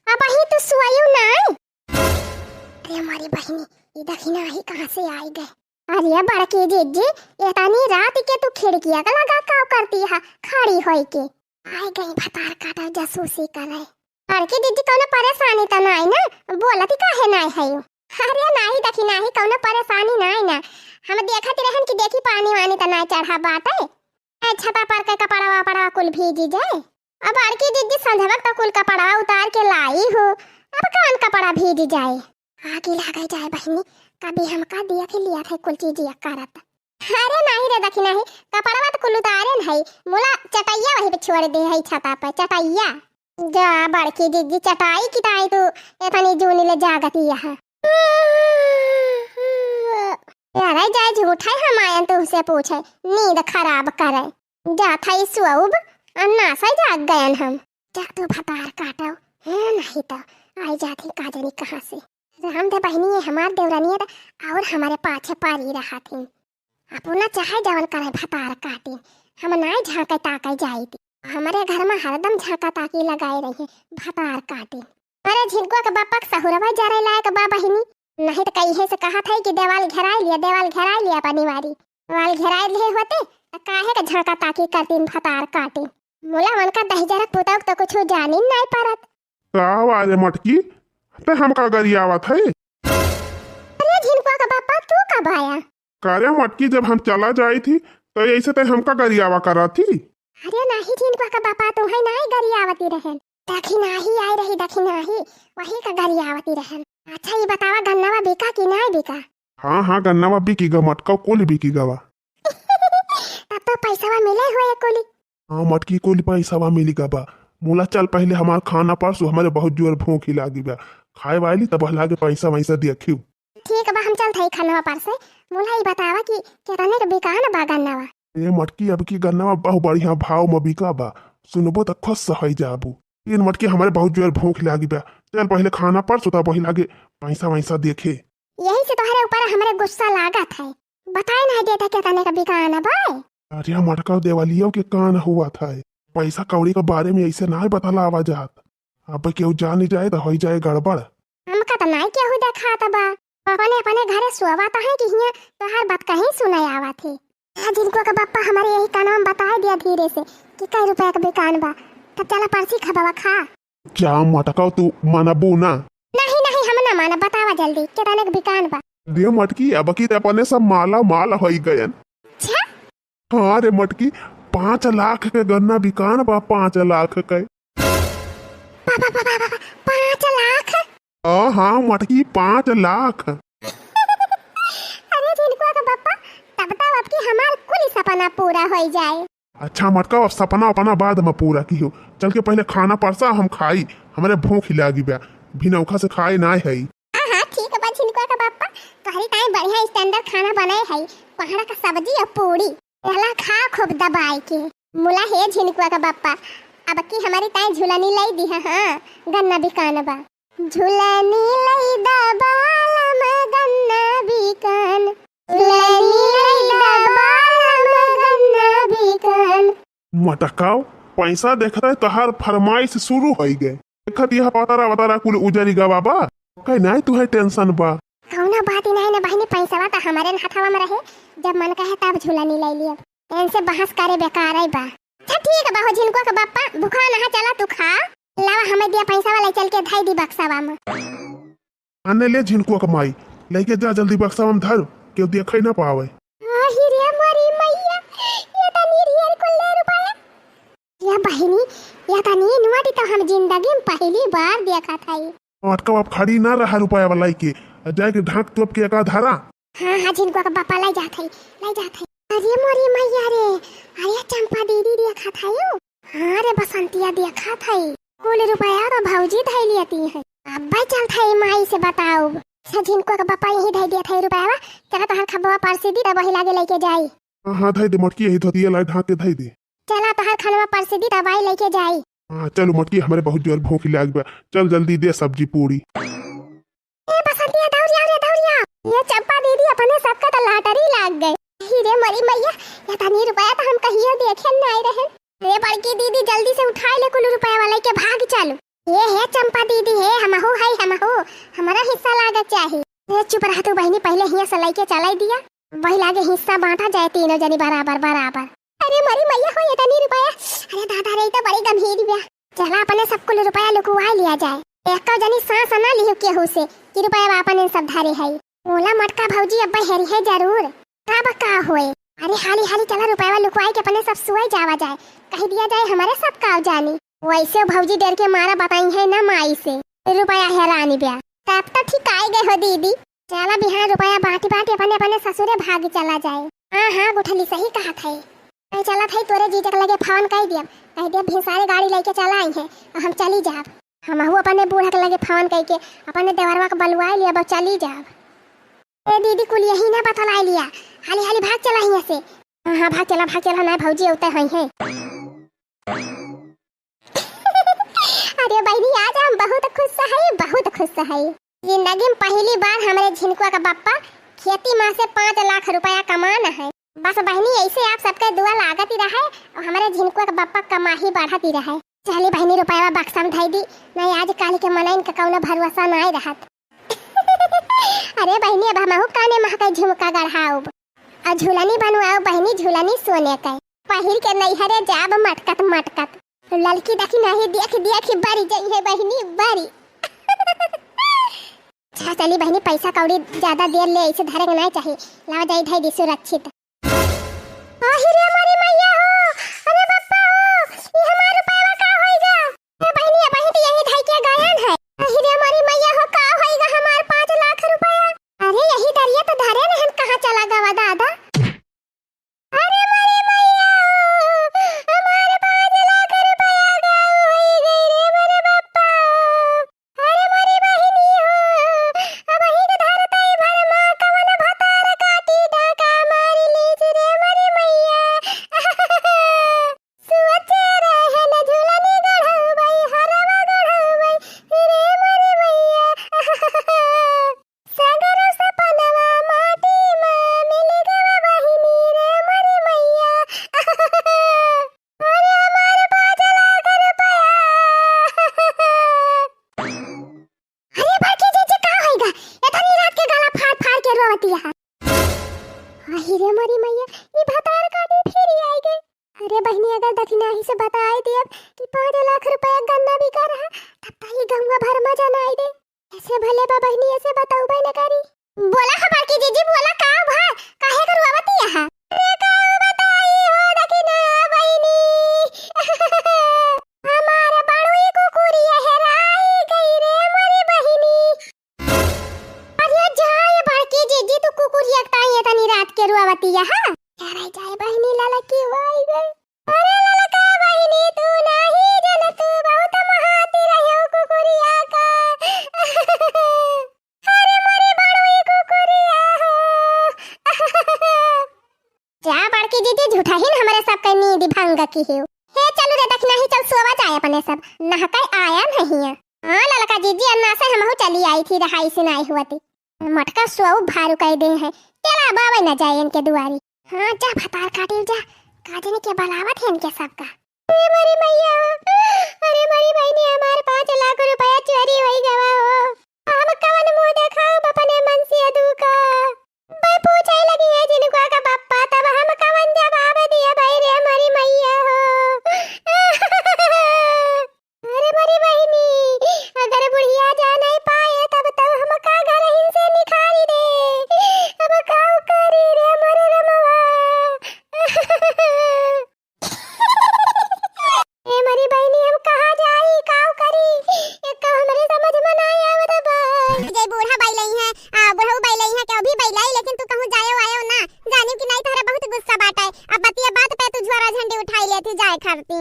अबही तू सोयू नाहीं? अरे मोरी बहिनी, ई दखिनही कहाँ से आइ गए? अरे बड़की जिज्जी, एतनी रात के तू खिड़किया का लगा का करती है खड़ी होइके? आइ गई भतार काटा जासूसी करे। बड़की जिज्जी, कउनो परेशानी त नाहीं ना? बोलती काहे नाहीं है यू? अरे नाहीं दखिनही, कउनो परेशानी नाहीं ना। हम देखत रहन कि देखी पानी वानी त नाहीं चढ़ा बाटे। ए, छता पर के कपड़वा वपड़वा कुल भीजी जाए। अब बड़की जिज्जी संझवक त कुल कपड़वा उतार के लाई हो, अब कउन कपड़ा भीजी जाए? आगी लागे जाए बहिनी, कभी हमका दिया के लिया थे कुल चीजिया करत। अरे नाहीं रे दखिनही, कपड़वा त कुल उतारेन है, मुला चटइया वही पे छोड़ दे है छता पे, चटइया। जा बड़की जिज्जी, चटाई किटाई तू एतनी जूनी ले जागती यहाँ। अरे जाए झूठा ही हम आयन तुहसे पूछे, नींद खराब करे। जात है सोउब, अन्ना से जाग गयन हम। जा तू भतार काटो, है नाहीं त आइ जाती का जनी कहाँ से। राम दे बहिनी, ये हमार देवरनिया त और हमरे पाछे परी रहत ही। अपना चाहे जवन करे भतार काटी, हम नाई झांके ताके जाई थी। हमरे घर में हरदम झांका ताकी लगाए रही है भतार काटी। अरे झिनकुआ के बापा के सहुरवा जरे लायक बा बहिनी, नहीं तो कहिए से कहत है कि देवाल घेराई लिया, देवाल घेराई लिया अपनी वारी। देवाल घेराई लिए होते तो काहे के झांका ताकी करतीन भतार काटी। मुला उनका दहिजरक पुतौक तो कुछ जानी नहीं परत। का आवाज है मटकी? ते हमका गरियावत है? अरे झिनकुआ का बापा, तू कब आया? का रे मटकी, जब हम चला जाई थी तो ऐसे ते हमका गरियावा करा थी? अरे नाही झिनकुआ का बापा, तू है नाही गरियावती रहन। दखिनाही आई रही, दखिनाही, वही का गरियावती रहन। अच्छा ये बतावा, गन्नावा बिका कि नाही बिका? हाँ हाँ, गन्नावा बिकी गा मटका, कुल बिकी गवा। तब तो पैसावा मिले हुए कुली। हाँ मटकी, कुल पैसावा मिली गवा। मुला चल पहले हमार खाना परसु, हमारे बहुत जोर भूख ही लागी बा। खाए वाली तब लागे पैसा वैसा देखियो। ठीक बा, हम चलत हई खानवा परसे। मुला ई बतावा कि केतने के बिकान बा गन्नावा? ए मटकी, अब की गन्नावा बहुत बढ़िया भाव में बिका बा, सुनबो त खुश होइ जाबू। इन मटकी, हमारे बहुत जोर भूख लागी बा, चल पहले खाना परसु तब वही लागे पैसा वैसा देखे। यही से तोहरे ऊपर हमरे गुस्सा लागत है, बताए नहीं देता केतने के बिकान बा। अरे मटका, देवालियों के कान हुआ था, पैसा कौड़ी के बारे में ऐसे ना बतलावा जात। अब केहू जानी जाए तो होइ जाए गड़बड़। हमका तो नाई केहू देखात बा। अपने, अपने घरे सोवत है कि हियां तोहार बात कहीं सुने आवत है। आ झिनकुआ का बप्पा हमारे यही कानवा में बताए दिया धीरे से कि कई रुपया के बिकान बा। तब चला परसी खबवा खा। जा मटका, तू मनबू ना। नहीं, नहीं, हम ना मानब। बतावा जल्दी, केतने के बिकान बा? रे मटकी, अब की ते अपने सब माला माल होई गयन। अच्छा? हाँ रे मटकी, पाँच लाख के गन्ना बिकान बा, पाँच लाख के। बा, बा, बा, बा, बा, बा, पाँच लाख? हाँ, हाँ मटकी, पाँच लाख। अरे झिनकुआ के बप्पा, तब तो अब की हमार कुल सपना पूरा होई जाए। अच्छा मटका, अब सपना अपना बाद में पूरा किहो, चल के पहले खाना परसा, हम खाई, हमरे भूख लागी बा, भिनौखा से खाए ना है। हाँ, हाँ, ठीक बा झिनकुआ का बापा, तोहरी ताई बढ़िया standard खाना बनाए है, कोहड़ा का सब्जी और पूरी। एला खा खूब दबाए के। मुला हे झिनकुआ का बापा, अब की हमारी ताई झुलनी लाई दी है, हाँ, गन्ना बिकान बा। झुलनी लाई दा बालम गन्ना बिकान, झुलनी लाई दा बालम गन्ना बिकान। मटकाओ, पैसा देखत है तोहार फरमाइश शुरू होई गए। देखत यह पतारा वतारा कुल उजरी गवा बा। कहे नाई तुहे tension बा। कौनो बात ही नहीं ना बहिनी, पैसवा तो हमारे न हथवा में रहे, जब मन कहे तब झुलनी ले लियब। इनसे बहस करे बेकार है बा। अच्छा ठीक बा हो झिनकुआ के बापा, भूखा नहा चला तू खा। लावा हमें दिया पैसवा ले चल के धई दी बक्सवा में। अने ले झिनकुआ के माई, लेके जा जल्दी बक्सवा में धर, केहू देखे ना पावे। आही रे मोरी मैया, ये तनी ढेर कुल्ले रुपया। या बहिनी, या तनी नोट तो हम जिंदगी में पहली बार देखत हई। मटका, अब खड़ी ना रहा रुपया वाला के, जाए के ढाक तोप के एका धरा। हाँ, हाँ, झिनकुआ के बापा लाई जात हई, लाई जात हई। अरे मोरी मैया रे, अरे चंपा दीदी देखत हई। हाँ रे बसंतिया देखत हई, कुल रुपया तो भौजी धई लेती है। अब्बे चलत हई माई से बताउब। अच्छा झिनकुआ के बापा यही धई देत हई रुपया, चला तोहर खबवा परसी दी तब वही लागे लेके जाई। हाँ, हाँ, धई दे मटकी, यही धोतिया लाई ढाक के धई दे। चला तोहर खनवा परसी दी तब आई लेके जाई। हाँ, चलो मटकी, हमरे बहुत जोर भूख लाग बा, चल जल्दी दे सब्जी पूरी। ए बसंतिया, दौड़िया रे, दौड़िया। ये चंपा दीदी, अपने सबका तो lottery लाग गए। ही रे मरी मैया, ये तनी रुपया तो हम कहियो देखे नाई रहे। रे बड़की दीदी, जल्दी से उठाई ले कुल रुपया वाले के, भाग चलो। ये हे चंपा दीदी, हे हमहू है, हमहू, हमारा हिस्सा लागे चाही। ए चुप रह तू बहिनी, पहले हियां से लेके चलाई दिया, वही लागे हिस्सा बांटा जाए तीनों जनी बराबर बराबर। अरे मरी मैया हो, ये तनी रुपया। अरे दादा रे, ई तो बड़ी गंभीर बा। चला अपने सब कुल रुपया लुकवा लिया जाए। एक जनी सांस ना लियो केहू से कि रुपया अपन इन सब धरे है। मोला मटका भौजी अब हेरी है जरूर। तब का होए? अरे हाली हाली चला रुपया लुकवाई के अपने सब सोए जावा जाए। कह दिया जाए हमारे सब काव जानी। वैसे भौजी डर के मारा बताई है ना माई से। रुपया हेरानी बा। तब तो ठीक आई गए हो दीदी। चला बिहान रुपया बांटी बांटी अपने अपने ससुरे भाग चला जाए। हाँ, हाँ, गुठली सही कहत है। मैं चलत है तोरे जीजा के लगे फोन कई दियब, कह दियब भिनसारे गाड़ी लेके चला आई है और हम चली जाब। हमहू अपने बूढ़ा के लगे फोन कई के अपने देवरवा के बलुआई लियब और चली जाब। ए दीदी कुल यही ना बतलाई लिया, हाली हाली भाग चला हियां से। हाँ, हाँ, भाग चला, भाग चला, ना भौजी उतर हुई है। अरे बहिनी, आज हम बहुत खुश है, बहुत खुश है। जिंदगी में पहली बार हमरे झिनकुआ का बापा खेती में से पाँच लाख रुपया कमाना है। बस बहिनी, ऐसे आप सबके दुआ लागत ही रहे और हमरे झिनकुआ के बप्पा कमाही बढ़त ही रहे। चली बहिनी, रुपया बक्सा में धई दी, नहीं आज काल के मनइन के कौनो भरोसा नाई रहत। अरे बहिनी, अब हमहू काने महके झुमका गढ़ाउब। आ झुलनी बनवाओ बहिनी, झुलनी सोने के। पहिर के नैहरे जाब मटकत मटकत। ललकी देखी नहीं देख देख बरी जइहे बहिनी, बरी। अच्छा चली बहिनी, पैसा कौड़ी ज्यादा देर ले ऐसे धरे के नहीं चाही। लावा जाई धई दी सुरक्षित। आहि रे मोरी मैया हो, अरे बप्पा हो, ई हमार रुपया का होइगा? ए बहिनी, अबहीं तो यही धई के गायन है। आहि रे मोरी मैया हो, का होइगा हमार पाँच लाख रुपया? अरे यही दरिया तो धरे रहन, कहाँ चला गवा दादा? अरे मोरी मैया हो, हमार पाँच लाख रुपया गायब होई गई रे मोरे बप्पा। अरे मोरी बहिनी हो, अबहीं के धरतई भर मा कवन भतार काटी डाका मारी लीस रे मोरी मैया। सोचे रहन झुलनी गढ़उबई, हरवा गढ़उबई, रे मोरी मैया। सगरो सपनवा माटी मा मिल गवा बहिनी, रे मोरी मैया। अरे हमार पाँच लाख रुपया। अरे बड़की जीजी, का होइगा? एतनी रात के गला फाड़ फाड़ के रोवतिया है। आहि रे मोरी मैया, ई भतार काटी फिर आई गई। अरे बहिनी, अगर दखिनाही से बताई दियब कि पाँच लाख रुपया गन्ना बिका रहा, तब तो ई गंगा भर मा जनाई दे। ऐसे भले बा बहिनी, ऐसे बतउबे न करी। बोला हमार की जीजी, बोला का भा, काहे के रोवतिया है? अरे का बताई हो दखिना बहिनी। हमार बड़ुई कुकुरिया हेराई गई रे मोरी बहिनी। अरे जा ये बड़की जीजी, तू कुकुरिया के ताई एतनी रात के रोवतिया है? हेराई जाए बहिनी, ललकी हो आई गई। अरे ललका बहिनी, तू नाही जनतू, बहुत महाती रह्यो कुकुरिया का। अरे मोरी बड़ुई कुकुरिया हो। जा बड़की जीजी, झूठा ही न हमरे सबके नींद भंग की हो। हे चलू रे दखिनाही, चल सोवा जाए अपने सब, नहकाई आया नहीं है। हाँ ललका जीजी, अन्ना से हमहू चली आई थी, रहाई से नाई हुआ थी। मटका सोऊ भारू कह दे हैं, चला बाबा न जाए इनके दुआरी। हाँ जा भतार काटिल जा, काजनी के बलावत है इनके सबका। अरे मोरी मैया, अरे मोरी बहिनी, हमार पाँच लाख रुपया चोरी होई गवा हो। हम कवन मुँह देखाउब अपने मनसेधू का? भाई पूछे लगी है झिनकुआ का बप्पा, तब हम कवन जवाब दिया भाई रे मोरी मैया हो। अरे मोरी बहिनी, अगर बुढ़िया जा नहीं पाए तब तो हमका घर ही से निकाली दे। अब काउ करी रे मोरे रमवा। ए मोरी बहिनी, हम कहाँ जाई, काउ करी? एक तो हमरे समझ में ना आवत बा। जे बूढ़ा बैलई है, आ, बुढ़ऊ बैलई है, केहू भी बैलाई, लेकिन तू कहूँ जायो आयो ना। जानियो कि नहीं, तोहरा बहुत गुस्सा बाटे। अब बतिया बात पे तू ज्वारा झंडी उठाई लेती जाए खाती।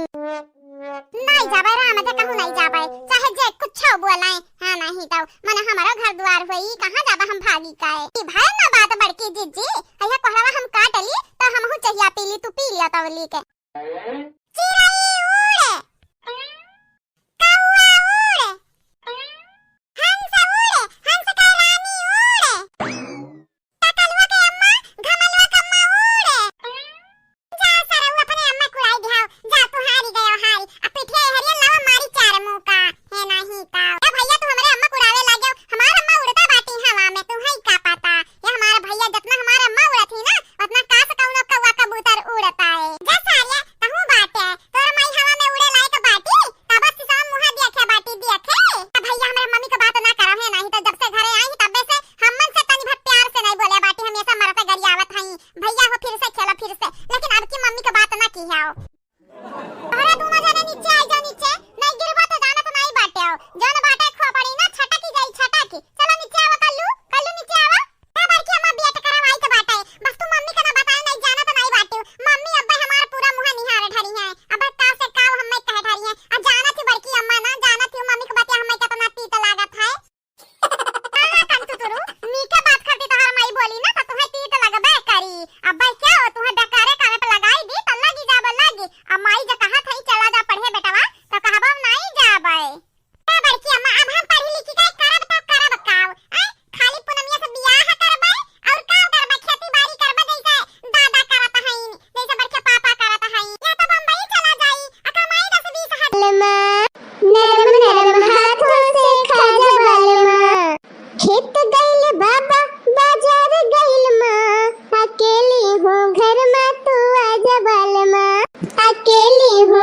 नहीं जाबे राम, जे कहूँ नहीं जाबे, चाहे जे कुछ बोलाए। हाँ, नहीं तो मन हमारा घर द्वार होई, कहाँ जाबा हम भागी काए? ई भय ना बात बड़की जीजी, कहिया कोहरवा हम काट ली, तो हमहू चहिया पी ली, तू पी लिया तवली के। चिरई उड़े, कौआ उड़े, हंस उड़े, हंस के रानी उड़े। टकलुआ के अम्मा, घमलुआ के अम्मा उड़े। जा सरऊ अपने अम्मा कुड़ाई दिहाओ, जा तू हारी गयो हारी, आ पिठिया हरिया लावा मारी चार मुँह का, है नहीं का। ए भैया तू हमरे अम्मा कुड़ावे लाग्यो, हमार अम्मा उड़ता बाटी हवा में, तू है का पता। ये हमार भैया जतना हमार अम्मा उड़त ही ना, उतना कास कौनो कौआ कबूतर उड़ता है। जा सारिया, तहूँ बाटे, तोर माई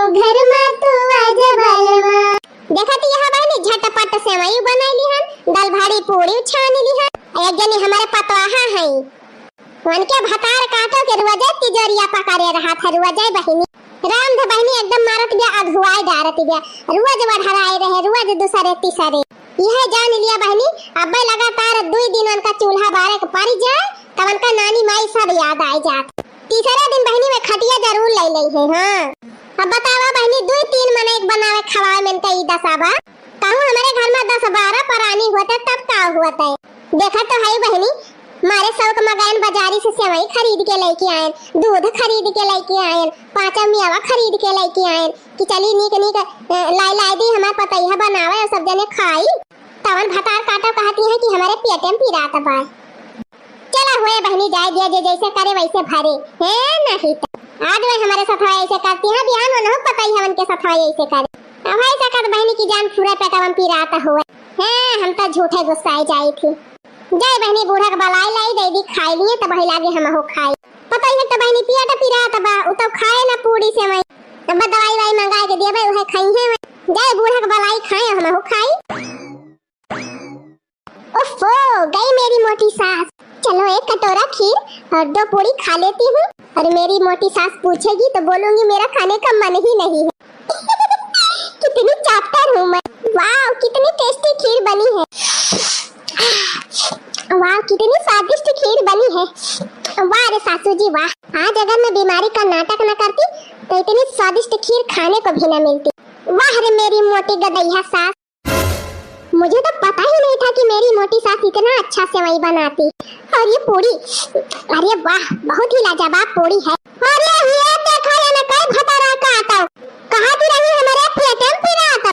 घर मा तू आजा बलमा। देखत हया बहिनी, झटपट सेवई बनाई लिहन, दाल भाड़ी पूड़ी छानी लिहन। एक जनी हमरे पतवाहा हई, उनके भतार काटो के रोजे तिजोरिया पकड़े रहत है, रोजे बहिनी। राम धे बहिनी एकदम मारत बिया, अघुआई डारत बिया। रोज वढ़राए रहे, रोज दूसरे तीसरे। यह जान लिया बहिनी, अब्बे लगातार दुई दिन उनका चूल्हा बारे के पड़ जाए, तब उनका नानी माई सब याद आए जात। तीसरे दिन बहिनी वे खटिया जरूर ले लई है। हाँ, अब बतावा बहिनी, दुई तीन मनई के बनावे खवावे में इनका ई दशा बा। कहूँ हमरे घर मा दस बारह परानी होते तब का होते। देखत तो हई बहिनी, मारे शौक मगन बाजारी से सेवई खरीद के लेके आयन, दूध खरीद के लेके आयन, पाँचा मेवा खरीद के लेके आयन कि चली नीक नीक, अ, लाई लाई दी हमार पतैया बनावे और सब जने खाई। तवन भतार काटो कहती है कि हमरे पेटे में पिरात बा। चला होए बहिनी, जाए दिया, जे जैसे करे वैसे भरे। हे नहीं तो आज वे हमरे साथ ऐसे करती है, बिहान उन्हों पतैया उनके साथ ऐसे करे। अब ऐसा कर बहिनी की जान पूरा पेटवा में पिरात हुए। हे, हम तो झूठे गुस्साए जाई थी। जाए बहिनी, बूढ़ा के बलाई लाई दे दी, खाई लिए तो वही लागे हमहू खाई। पता ही है तो बहिनी पेट पिरात बा, उ तो खाए ना पूड़ी सेवई। अब दवाई वाई मंगाए के देबे, उहे खाई है। जाए बूढ़ा के बलाई खाए, हमहू खाई। उफ्फो, गई मेरी मोटी सास। चलो एक कटोरा खीर और दो पूड़ी खा लेती हूँ, और मेरी मोटी सास पूछेगी तो बोलूंगी मेरा खाने का मन ही नहीं है। कितनी चैप्टर हूँ मैं। वाह, कितनी टेस्टी खीर बनी है। वाह, कितनी स्वादिष्ट खीर बनी है। वाह रे सासू जी वाह, आज अगर मैं बीमारी का नाटक न करती तो इतनी स्वादिष्ट खीर खाने को भी न मिलती। वाह रे मेरी मोटी गदैया सास। मुझे तो पता ही नहीं था कि मेरी मोटी सास इतना अच्छा सेवई बनाती। और ये पूड़ी, अरे वाह, बहुत ही लाजवाब पूड़ी है। अरे ये देखो, ये ना कई भतारा काटो, कहाँ दी रही हमारे पेटे में पिरात।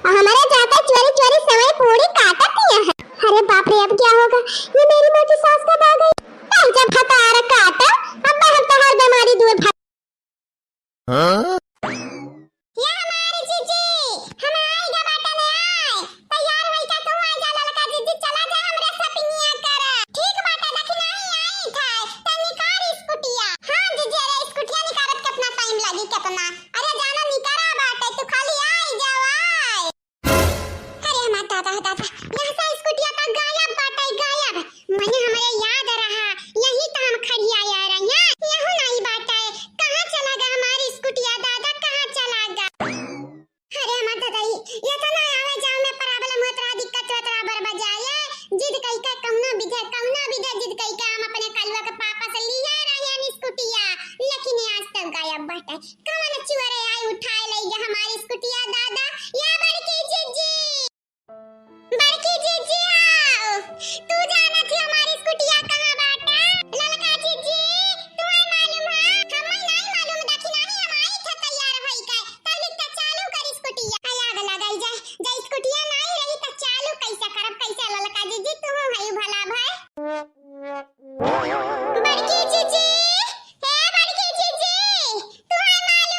हमारे जाते चोरी चोरी सेवई पूड़ी काटत दिया है। अरे बाप रे, अब क्या होगा? ये मेरी मोटी सास कब आ गई? ए, जब भतार काटा, अब हम तोहार बीमारी दूर भाग। हाँ? ये हमारी जीजी, हम आई गा बाटा ने आए। तैयार होई का तू आ जा ललका जीजी, चला जा हमरे शॉपिंगिया कर। ठीक बाटा, लेकिन आई, आई था। तै निकार स्कूटिया। हाँ जीजी, अरे स्कूटिया निकारत कितना टाइम लागी, कितना। अरे जाना निकारा बाटे, तू खाली आई जावा। अरे हमार दादा, दादा, यहाँ से स्कूटिया का गायब बाटे, गायब। मने हमरे याद रहा, यही तो हम खड़िया आ रही हैं। यहू नहीं बाटे, कहाँ चला गा हमारी स्कूटिया दादा, कहाँ चला गा? अरे हमार दादा, ये तो ना आवे जावे में प्रॉब्लम होत रहा, दिक्कत होत रहा, बरबजाए। जिद कई के कौनो विधे, कौनो विधे जिद कई के हम अपने कलुआ के पापा से लिया रहे हैं स्कूटिया, लेकिन ये आज तक गायब बाटे। कवन चुअरे आई उठाए लई गा हमारी स्कूटिया दादा, या बड़की जीजी। बड़की जीजी आओ, तू जानत ही हमारी स्कूटिया कहाँ बाटा? ललका जीजी, तुम्हें मालूम है? हमें नहीं मालूम, देखी नहीं हम आई थे तैयार होई के। तनिक तो चालू कर स्कूटिया। आई आग लगाई जाए, जब स्कूटिया नहीं रही तो चालू कैसे करब, कैसे ललका जीजी, तू हई भला भाई। बड़की जीजी, हे बड़की जीजी, तुम्हार माई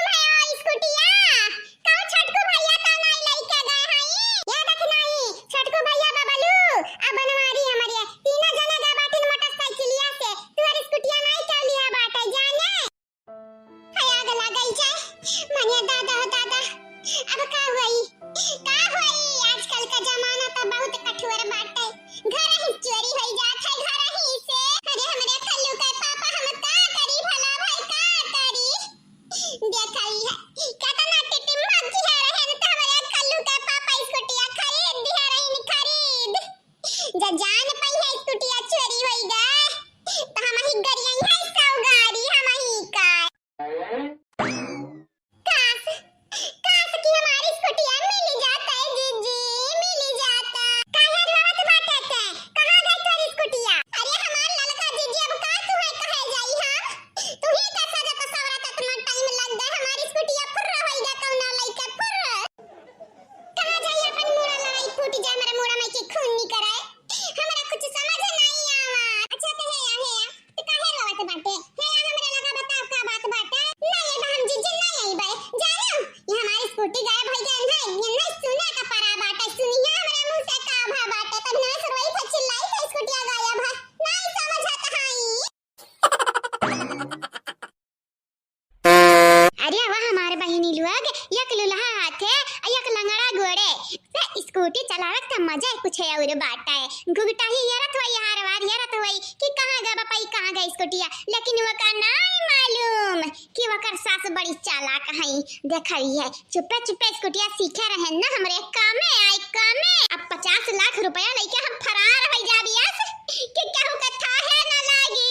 लुलहा हाथे, आ एक लंगड़ा गोड़े। से स्कूटी चलावत का मजा ही कुछ और बाटे। घुघुटाही हेरत होई, हार वार हेरत होई कि कहाँ गा बपई, कहाँ गा स्कूटिया, लेकिन ओका नाई मालूम कि ओकर सास बड़ी चालाक हई। देखा रही है, चुप्पे चुप्पे स्कूटिया सीखे रहे ना, हमरे कामे आई, कामे। अब पचास लाख रुपया लइके हम फरार होइ जाबी अस कि केहू के थाहे ना लागी।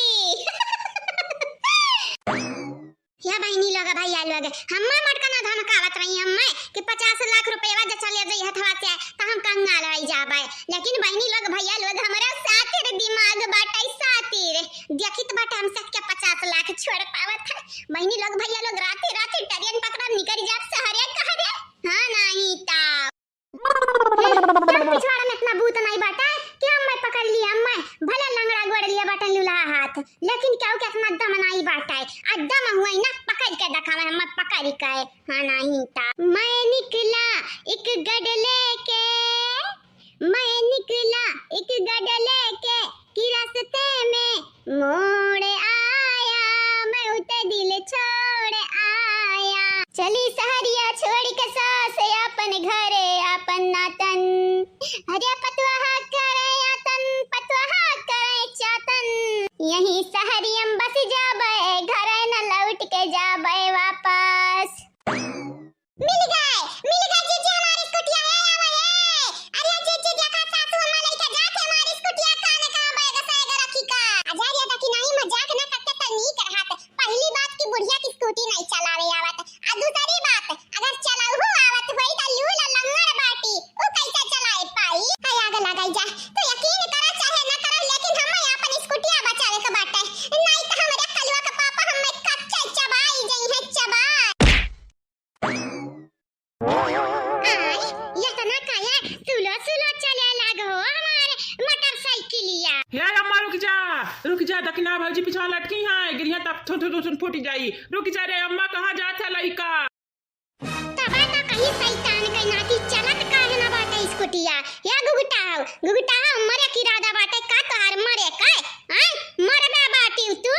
या बहिनी लोग, भैया लोग, हम्मे मटकना धमकावत रही हम्मे कि पचास लाख रुपया जे चले जाई हथवा से, त हम कंगाल होइ जाबे। लेकिन बहिनी लोग, भैया लोग, हमरे सातिर दिमाग बाटे, सातिर। देखित बाटे हम सबके पचास लाख छोड़ पावत है। बहिनी लोग, भैया लोग, राते राते ट्रेन पकड़ा निकल जात सहरे कहरे। हाँ, नहीं ता। ए, तोर पिछवाड़ा में इतना बूत नहीं बाटे कि हम्मे पकड़ लिया, हम्मे भले लंगड़ा गोड़ लिया बाटे लुलहा हाथ, लेकिन केहू के इतना दम नहीं बाटे। आ दम हुए ना, पकड़ के देखावे, हम्मे पकड़ के। हाँ, नहीं ता। मैं निकला एक गडले के, मैं निकला एक गडले के, कि रास्ते में मोड़ आया, मैं उते दिल छोड़ आया। चली सहरिया छोड़ के सास, आपन घरे, आपन नातन। अरे पतवाह करे यातन, पतवाह करे चातन। यहीं सहरियम बस जाबे, घरे न लौट के जाबे वापस। मिल गए, मिल गए जीजी हमारी स्कूटिया, ए आवा ए। अरे जीजी देखा सासू अम्मा लइके जात है हमारी स्कूटिया, काने कहाँ बैग सैग रखी का। अजय ये देखी नहीं मजाक ना करके तो नीक रहत। पहली बात कि बुढ़िया की स्कूटी नहीं चलावे आवत, आ दूसरी बात अगर चलाऊ आवत होई तो लूल लंगड़ बाटी, उ कैसे चलाए पाई? है आग लागल जा, तो यकीन करा चाहे ना करा, लेकिन हमें अपन स्कूटिया बचावे के बाटे, नहीं तो हमरे कलुआ के पापा हमें कच्चे चबाई जइहे, चबाई। आय, यतना काहे स्लो स्लो चले लागो हमार मोटरसाइकिलिया? हे अम्मा, रुक जा, रुक जा, दखिना भौजी पिछवा लटकी हैं, गिरिया तब थुन थुन थुन फूट जाई। रुक जा रे अम्मा, कहाँ जात है लइका? तबा तो कहीं शैतान के नाती चलत काहे ना बाटे स्कूटिया? या घुघुटाओ, घुघुटाओ, मरे की इरादा बाटे का तोहार मरे का? आय, मरबे बाटी तू?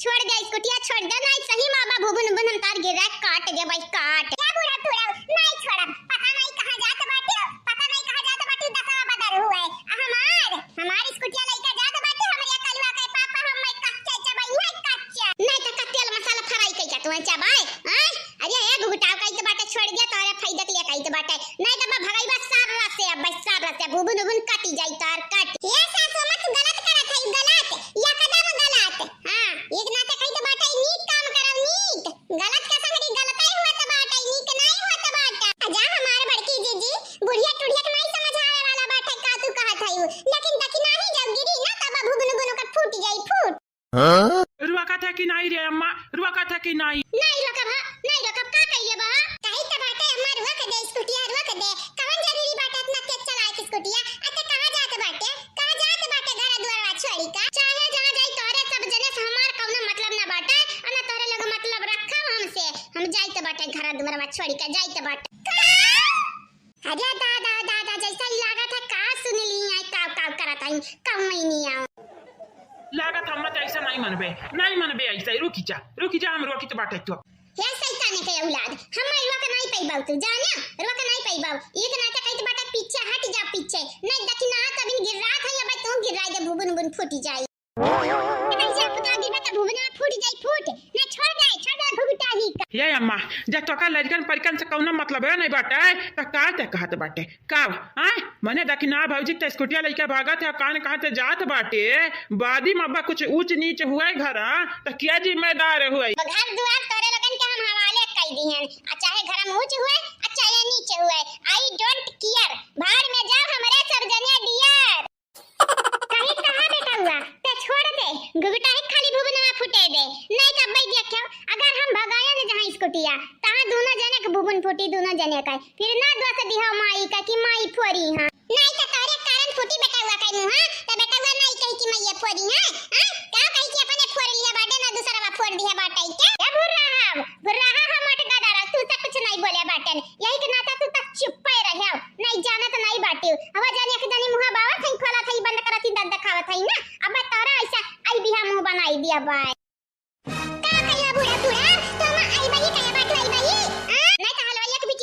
छोड़ दे स्कूटिया, छोड़ दे, नहीं सही माँ बाबू बुन बुन हम तार गिरा काट दे भाई, काट। क्या बूढ़ा थोड़ा, नहीं छोड़ब, पता नहीं कहाँ जात बाटे, पता नहीं कहाँ जात बाटे, दसवा बदर हुए। आ हमार, हमार स्कूटिया लइका जात बाटे, हमरे कलुआ के पापा, हम मैं कच्चे चबाई है, कच्चे। नहीं तो का तेल मसाला फ्राई कइके तू चबाए, हैं? अरे ए घुघुटाओ कहित बाटे, छोड़ दे, तोरे फायदा के लिए कहित बाटे। नहीं तो मैं भगाई बस सार रस से, अब बस सार रस से, बुबुन उबुन कटी जाई तार कट। ये सासू अम्मा तू गलत करत है, गलत, एकदम गलत। हाँ, एक नाते कहित बाटे, नीक काम करब, नीक। गलत के संगरी गलतै होत बाटे, नीक नाई होत बाटे। आ जा हमार बड़की जीजी, बुढ़िया टुढ़िया के नाई समझ आवे वाला बाटे का तू कहत हयू, लेकिन दखिना ही जब गिरी ना तब भुगुन गुन ओकर फूट जाई, फूट। हाँ? रुआ का था कि नाई रे अम्मा, रुआ का था कि नाई? नाई रोकब हा, नाई रोकब, का कइले बा हा? कही त बाटे अम्मा रोक दे, स्कूटिया रोक दे, कवन जरूरी बाटे इतना तेज चलाए के स्कूटिया? अच्छा कहाँ जात बाटे? कहाँ जात बाटे घर दुआरवा छोड़ी का? चाहे जहाँ जाई तोहरे सब जने से हमार कौनो मतलब ना बाटे, और ना तोहरे लोग मतलब रखब हमसे। हम जाइत बाटे घर दुआरवा छोड़ी का, जाइत बाटे। का? अरे दादा, दादा, जैसा ही लागत है का सुन ली आई, काव काव करत आई, कहूँ ही नहीं आओ। लागत हम मत ऐसा नहीं मनबे, नहीं मनबे ऐसा, रुकी जा, रुकी जा, हम रोकित बाटे तो। हे शैतान के औलाद, हम रुआ के नहीं पैबाऊ तू, जाना, रुआ के नहीं पैबाऊ। एक नाते कहित बाटे पीछे हट जा पीछे, नहीं दखिना तबिन गिर्रात है, अब तू गिर्राई दे, भुबुन बुन फूटी जाई। नहीं जा पुता गिरबा त भुबुन फूट जाई फूट, ना छोड़ दे, छोड़ दे घुघुटाही का। ये अम्मा, जब तोका लड़कन परिकन से कौनो मतलब है नहीं बाटे, त का ते कहत बाटे? का, आय? मने दखिना भौजी ते स्कूटिया लइके भागत है, कान कहाँ ते जात बाटे, बादी में अब्बा कुछ ऊंच नीच हुए घर, त क्या जिम्मेदार हुए? घर दुआर तोरे लोगन के हम हवाले कई दिहन, आ चाहे घर में ऊंच हुए, आ चाहे नीच हुए, I don't care, भाड़ में जाओ हमरे सब जने dear। कहीं कहा बेटा हुआ, ते छोड़ दे, घुघुटाही खाली भुबुनवा फूटे दे, नहीं तब भाई देखो, अगर हम भगाया न जहाँ स्कूटिया, तहाँ दोनों जने के भुबुन फूटी, दोनों जने का। फिर ना दोष दिहो माई का कि माई फोरी हाँ। नहीं तो तोरे कारण फूटी बेटा हुआ कहीं मुँह, तो बेटा हुआ नहीं कही कि मैं ये फोरी हाँ, हाँ? का कही कि अपने फोर लिया बाटे ना दूसरा वा फोर दिया बाटे के? ए भुर्राहा, भुर्राहा हम अटका दारा, तू तो कुछ नहीं बोले बाटन। यही के नाता तू तक चुप्पे रहे, नहीं जानत नहीं बाटे। अब जानी एक जनी मुँह बावत है, खोलत है, बंद करत है, दंद देखावत है ना। अब मैं तोरा ऐसा आई बिहा मुँह बनाई दिया बाय। का कहिया बूढ़ा बूढ़ा, तो हम आई बही कहे बाटू आई बही, हाँ? नहीं तो हलवाइया के भी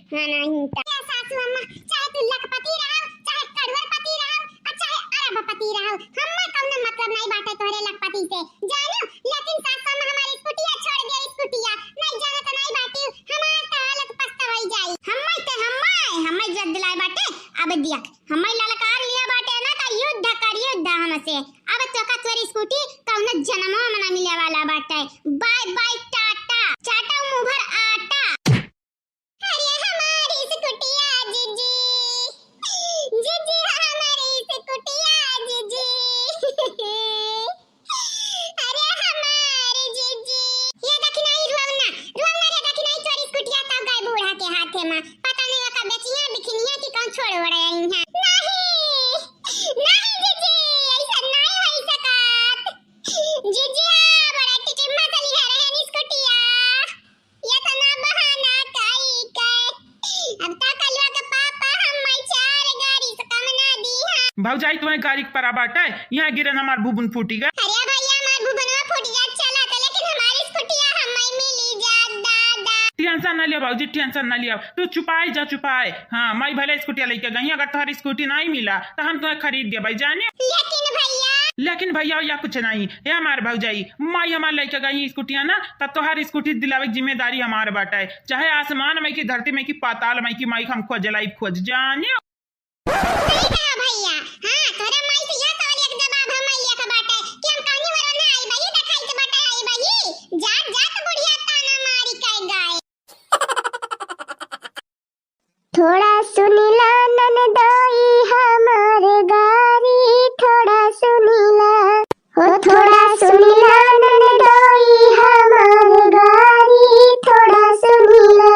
हाँ, नहीं तो। ए सासू अम्मा, चाहे तू लखपति रहो, चाहे करोड़पति रहो, और चाहे अरबपति रहो, हम्मे कौनो मतलब नहीं बाटे तोहरे लखपति से, जानो? लेकिन सासू अम्मा हमारी स्कूटिया छोड़ दे, स्कूटिया, नहीं जानो तो नहीं बाटी, हमार तो हालत पछतावई जाई। हम्मे ते हम्मे, हम्मे जद दिलाए बाटे, अब दिया, हम्मे ललकार लिया बाटे ना, तो युद्ध कर युद्ध हमसे। अब तोका तोरी स्कूटी कौनो जन्मो में ना मिले वाला बाटे। बाय बाय टाटा, चाटा मुँह भर आटा। अरे हमारी स्कूटिया जीजी, जीजी हमारी स्कूटिया जीजी। अरे हमारी जीजी। ये देखी नहीं रुआवना, रुआवना रे देखी नहीं चोरी स्कूटिया तब गए बूढ़ा के हाथे में। पता नहीं ओका बेचिया बिखिनिया की कौन छोड़ ओड़े आई हैं। नहीं, नहीं जीजी, ऐसा नहीं होई सकत। जीजी, हाँ, बड़ा टिटिम्मा चली है रहन स्कूटिया। ये तो ना बहाना काई के। अब तो कलवा के पापा हम मैं चार गाड़ी से कम ना दी हाँ। भौजाई, तुम्हें गाड़ी के परा बाटे, यहाँ गिरन हमार भुबुन फूटी गए। अरे भैया, हमार भुबनवा फूट जात चला था, लेकिन हमारी स्कूटिया हम मैं मिली जात दादा। टेंशन ना लिया भौजी, टेंशन ना लिया, तू चुपाए जा चुपाए। हाँ, मैं भले स्कूटिया लेके गई, अगर तुम्हारी स्कूटी नहीं मिला तो हम तुम्हें खरीद दे भाई जाने। लेकिन भैया। लेकिन भैया या कुछ नहीं, हे हमार भौजाई, माई हमार लइके गई स्कूटिया ना, त तोहार स्कूटी दिलावे के जिम्मेदारी हमार बाटे। चाहे आसमान में की, धरती में की, पाताल में की, माई हम खोज लाई खोज जाने। सही कहा भैया। हाँ, तोहरे माई से यह सवाल एक जवाब हम माई लेके बाटे कि हम कहनी वरो ना आई बही, देखाई से बाटे आई बही। जात जात बुढ़िया ताना मारी के गए। थोड़ा सुनिला ननदोई हमार गारी, थोड़ा सुनिला। हो थोड़ा सुनिला ननदोई हमार गारी, थोड़ा सुनिला।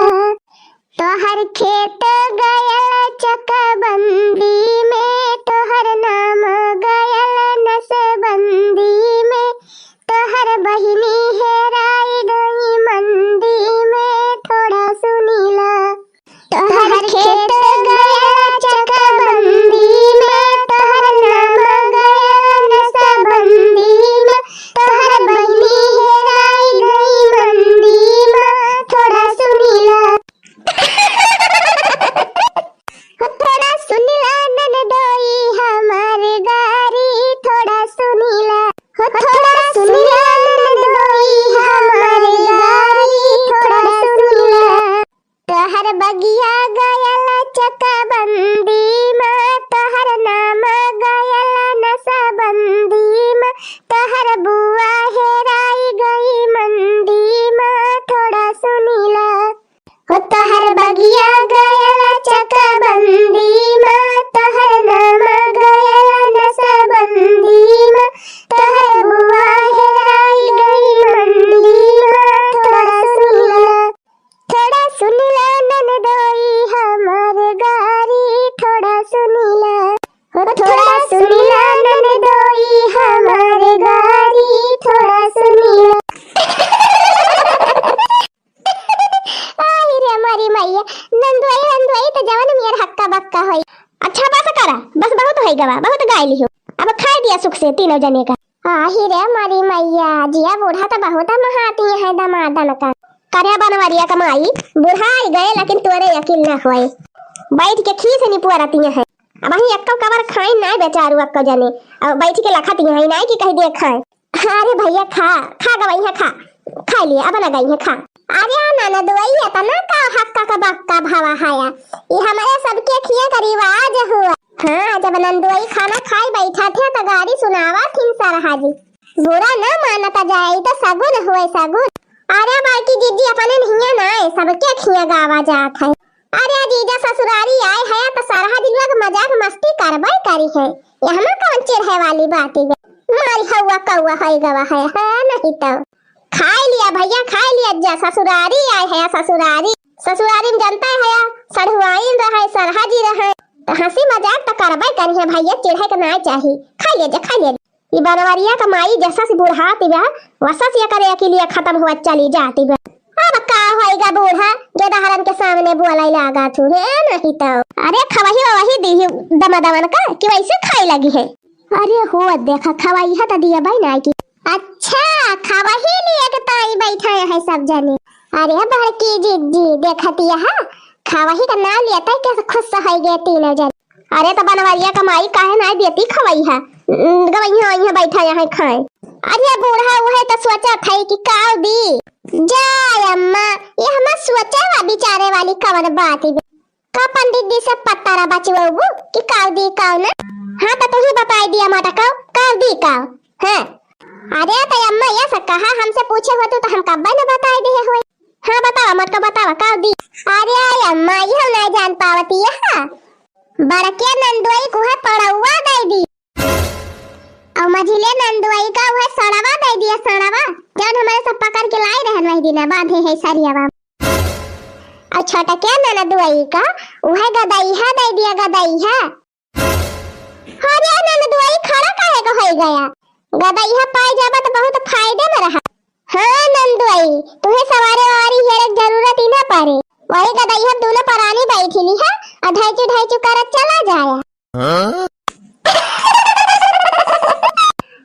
तोहर खेत गयल चकबंदी में, तोहर नाम गयल नसबंदी में, तोहर बहिनी हेराई गई मंदी में, थोड़ा सुनिला। तोहर खेत गया चकबंदी में, तोहर नाम गया नसबंदी में, तोहर बहिनी हेराई गई मंदी में, थोड़ा सुनिला। हो थोड़ा सुनिला ननदोई हमार गारी, थोड़ा सुनिला। हो थोड़ा सुनिला ननदोई हमार गारी, थोड़ा सुनिला। तोहर बगिया गयल चकबंदी में, तोहर नाम गयल नसबंदी में, तोहर बुआ हेराई गई मंदी में, थोड़ा सुनिला। हो तोहर बगिया गयल चकबंदी में, तोहर नाम गयल नसबंदी में, तोहर बुआ हेराई गई मंदी में, थोड़ा सुनिला। थोड़ा सुनिला ननदोई हमार गारी, थोड़ा सुनिला। हो थोड़ा सुनिला ननदोई हमार गारी, थोड़ा सुनिला। आई रे हमारी मैया, नंदोई नंदोई तो जवन मियर हक्का बक्का होई। अच्छा बस करा, बस बहुत होई गवा, बहुत गाय लिहो। अब खाए दिया सुख से तीनों जने का। आही रे हमारी मैया, जिया बूढ़ा तो बहुत महाती है दमादन का। करे बनवरिया का माई, बुढ़ाई गए लेकिन तोरे यकीन न होए। बैठ के खीस निपुआ रहती है। अब ही अक्का कवर खाई ना बेचारू अक्का जने। अब बैठ के लखत यहाँ ना कि कह दिए खाए। अरे भैया खा, खा गवई है खा, खा लिए अब ना गई है खा। अरे ननदोई इतना का हक्का का बक्का भवा हया, ये हमारे सबके खिया का रिवाज हुआ। हाँ, जब नंदोई खाना खाई बैठा थे तो गारी सुनावा थिन सरहा जी। बुरा ना मानता जाए, ई तो सगुन हुए सगुन। अरे बड़की जीजी अपने नहिया ना है, सबके खिया गावा जात है। अरे जीजा ससुरारी आए है तो सरहा जी लोग मजाक मस्ती करबे करी है, यहाँ कौन चिढ़े वाली बात है? मारी हवा कौआ है गवा है, है नहीं तो। खाए लिया भैया, खाए लिया जा, ससुरारी आए है ससुरारी। ससुरारी में जनता है सढ़ुआइन रहे, सरहा जी रहे, तो हंसी मजाक तो करबे करी है भैया, चिढ़े के ना चाही। खाए लिया जा, खाए लिया। ई बनवरिया का माई जसस बुढ़ात बा, वसस एकर अकिलिया खतम होत चली जात बा। अब का होइगा बूढ़ा, गेदहरन के सामने बोले लागा थू, हे नहीं तो। अरे खवही वही दीही दमा दमन का, कि वैसे खाए लगी है। अरे हो देखा, खवही है तो दिया भाई ना की। अच्छा, खवही लिए के ताई बैठा है सब जने। अरे बड़की जीजी, देखती है, खवही का नाम लिया था, कैसे खुश होइ गए तीनों जन। अरे तो बनवरिया क माई काहे नाहीं देती खवइहा? गवइहा वइहा बैठा यहाँ खाए। अरे बूढ़ा उहे तो सोचा था कि काव दी। जा अम्मा, ये हमार सोचे वा बिचारे वाली कवन बात ही। का पंडित जी से पता रहा बचवबू कि काव दी काव ना? हाँ तो तू ही बताई दिया माता काव, काव दी काव। हाँ। अरे तो अम्मा ये सब कहा हमसे पूछे होतू तो हम कब्बे न बताई दिए हुए। हाँ बतावा मटका बतावा काव दी। अरे अम्मा ये हम नहीं जान पावती है। बड़के नंदोई को है पड़ौआ दे दी। और मझिले नंदोई का वह सड़वा दे दिया, सड़वा, जौन हमारे सब पकड़ के लाई रहन वही दिना बांधे है सरियावा। और छोटके नंदोई का वह गदइहा दे दिया, गदइहा। अरे नंदोई खड़ा काहे का होई गया? गदइहा पाई जाबा तो बहुत फायदे में रहा। हाँ नंदोई, तुहे सवारे वारी हेरे के जरूरत ही ना पड़े। वही गदइहा दोनों परानी बैठी ली है और ढाईचू ढाईचू करत चला जाया। हाँ?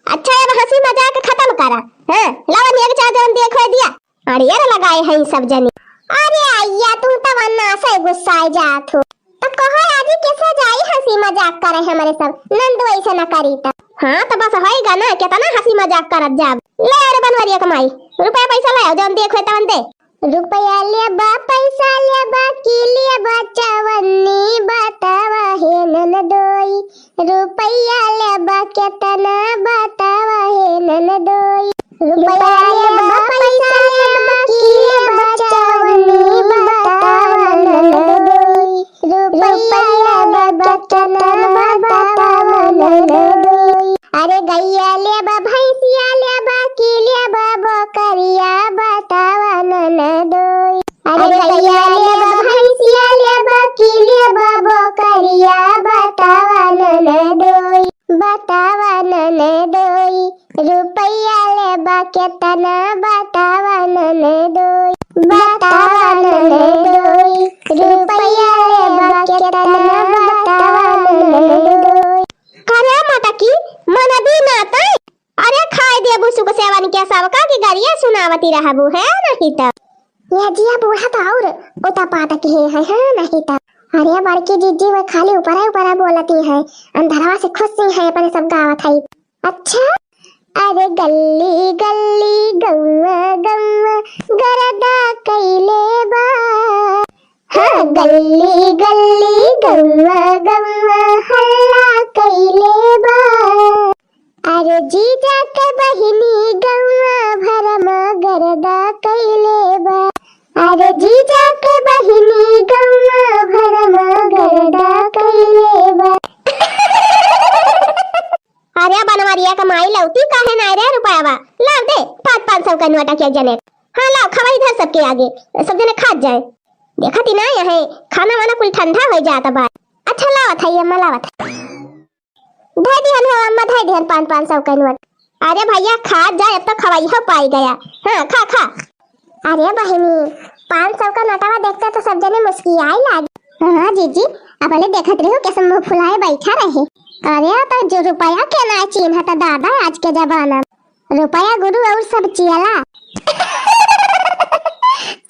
अच्छा, अब हंसी मजाक खत्म करा। हाँ, लावा निया के चार जवन देखो दिया। अरे यार, लगाए हैं सब जनी। अरे अइया, तू तो वन्ना से गुस्साए जात हो। तो कहो आज कैसे जाई हंसी मजाक करे हमारे सब। नंदोई से न करी तो। हाँ, तो बस होई गा ना, कितना हंसी मजाक करत जाब। ले अरे बनवरिया क माई, रुपया पैसा ले आओ, जवन देखो तवन दे। रुपया लेबा, पैसा लेबा, की लेबा, चवन्नी बतावा हे ननदोई। रुपया लेबा केतना बतावा हे ननदोई। रुपया लेबा, पैसा लेबा, की लेबा, चवन्नी बतावा ननदोई। रुपया लेबा केतना बतावा ननदोई। अरे गइया लेबा, भैंसिया लेबा, की लेबा, बकरिया बतावा ननदोई। अरे गइया लेबा, भैंसिया लेबा, की लेबा, बकरिया बतावा ननदोई, बतावा ननदोई। रुपया लेबा केतना बतावा ननदोई, बतावा ननदोई। रुपया लेबा केतना बतावा ननदोई। करे माता की मन भी ना तई। अरे खाए देबू सुख सेवन के सबका की गरिया सुनावती रहबू है नहीं त। ये जिया बूढ़ा तो और उता पाता की है, है, है नहीं त। अरे बड़की जीजी वह खाली ऊपरा ऊपरा बोलती है, अंधरवा से खुश ही है अपने सब गावत है। अच्छा। अरे गल्ली गल्ली गौवा गौवा गरदा कैले बा। हाँ, गल्ली गल्ली गौवा गौवा हल्ला कैले बा। अरे जीजा के बहिनी गौवा भरमा गरदा कैले बा। अरे जीजा के बहिनी गौवा भरमा गरदा कैले बा। अरे बनवरिया क माई लौती काहे नाई रे रुपयावा? लाव दे पाँच पाँच सौ क नोटा के जने। हाँ लाव, खवाई धर सबके आगे, सब जने खात जाए। देखत ही ना है, खाना वाना कुल ठंडा हो जाता बा। अच्छा लावत है अम्मा, लावत है। धर दिहन हो अम्मा, धर दिहन पाँच पाँच सौ क नोट। अरे भइया खात जाए, अब तो खवाई हो पाई गया। हाँ खा खा। अरे बहिनी, पाँच सौ क नोटवा देखते तो सब जने मुस्कियाए लागे। हाँ जीजी, अपने देखत रहो कैसे मुँह फुलाए बैठा रहे। अरे तो जो रुपया के ना चिन्हत दादा आज के जमाना में। रुपया गुरु और सब चेला।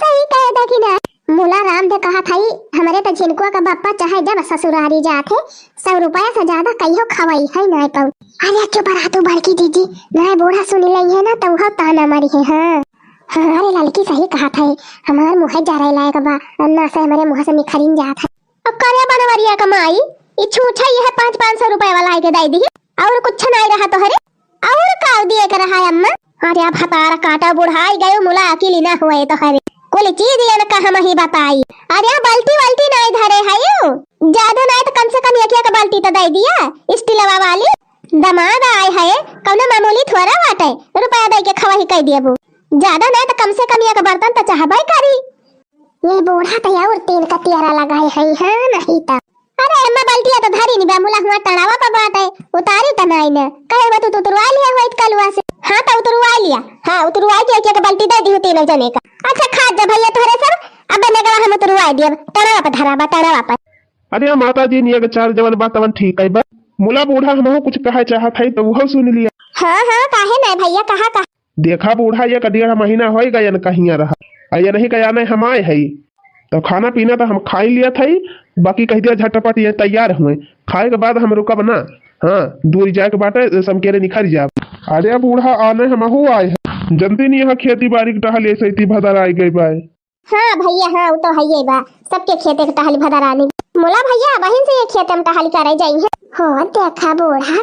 सही कहे देखी ना। मुला राम दे कहा था, हमरे तो झिनकुआ का बप्पा चाहे जब ससुरारी जात है, सौ रुपया से ज्यादा कहियो खवाई है ना पाऊ। अरे चुप रहा तू बड़की जीजी, ना बूढ़ा सुन लई है ना तो वह ताना मारी है। हाँ। हाँ, अरे ललकी सही कहा था, हमार मुँह जरे लायक बा, अन्ना से हमरे मुँह से निखरिन जात है। अब करे बनवरिया क माई, ई छूछा यह पाँच पाँच सौ रुपया वाला आके दे दी, और कुछ नहीं रहा तोहरे, और का दिए के रहा अम्मा? अरे अब हतार काटा बुढ़ाई गयो, मुला अकेली ना हुए तोहरे, कुल चीज ये न कहा मही बताई। अरे बाल्टी वाल्टी नहीं धरे है यू, ज्यादा नहीं तो कम से कम एक एक बाल्टी तो दे दिया, स्टीलवा वाली। दमाद आए है, कौनो मामूली थोड़ा बाटे, रुपया दे के खवाही कह दियबू। ज्यादा नहीं तो कम से कम एक बर्तन तो चाहबे करी। ये बूढ़ा तो और तीन का तियारा लगाए है, हाँ नहीं तो। अरे अम्मा, बाल्टिया तो धरी नहीं बा, मुला हुआ टड़ावा पर बाटे, उतारी तो नहीं न। कहे बा तू तो उतरवा लिया हुआ कलुआ से। हाँ तो उतरवा लिया, हाँ उतरवा के एक एक बाल्टी दे दी तीनों जने का। अच्छा खा जा भइया तोहरे सब, अब नेगवा हम उतरवा दियब, टड़ावा पर धरा बा, टड़ावा पर। अरे माता जी, निया के चार जवन बा तवन ठीक है बा। मुला बूढ़ा हमहू कुछ कहे चाहत है तो वह सुन लिया। हाँ, हाँ, काहे नहीं भइया, कहा, कहा। देखा बूढ़ा, एक डेढ़ महीना होई गयन कहिया रहा। आ ये नहीं कया नहीं हम आए है। तो खाना पीना तो हम खाई लिया था ही, बाकी कह दिया झटपट ये तैयार हुए, खाए के बाद हम रुकब ना। हाँ, दूर जाए के बाटे, समकेरे निखर जाब। अरे बूढ़ा, आने हमहू आए हैं, जनती नहीं यहाँ खेती बाड़ी के टहल ऐसे इतनी भदर आई गई बाय। हाँ भैया, हाँ, उ तो हइये बा, सबके खेते के टहली भदरानी। मोला भैया, बहिन से ये खेते में टहली करे जाइहैं। हो, देखा बूढ़ा।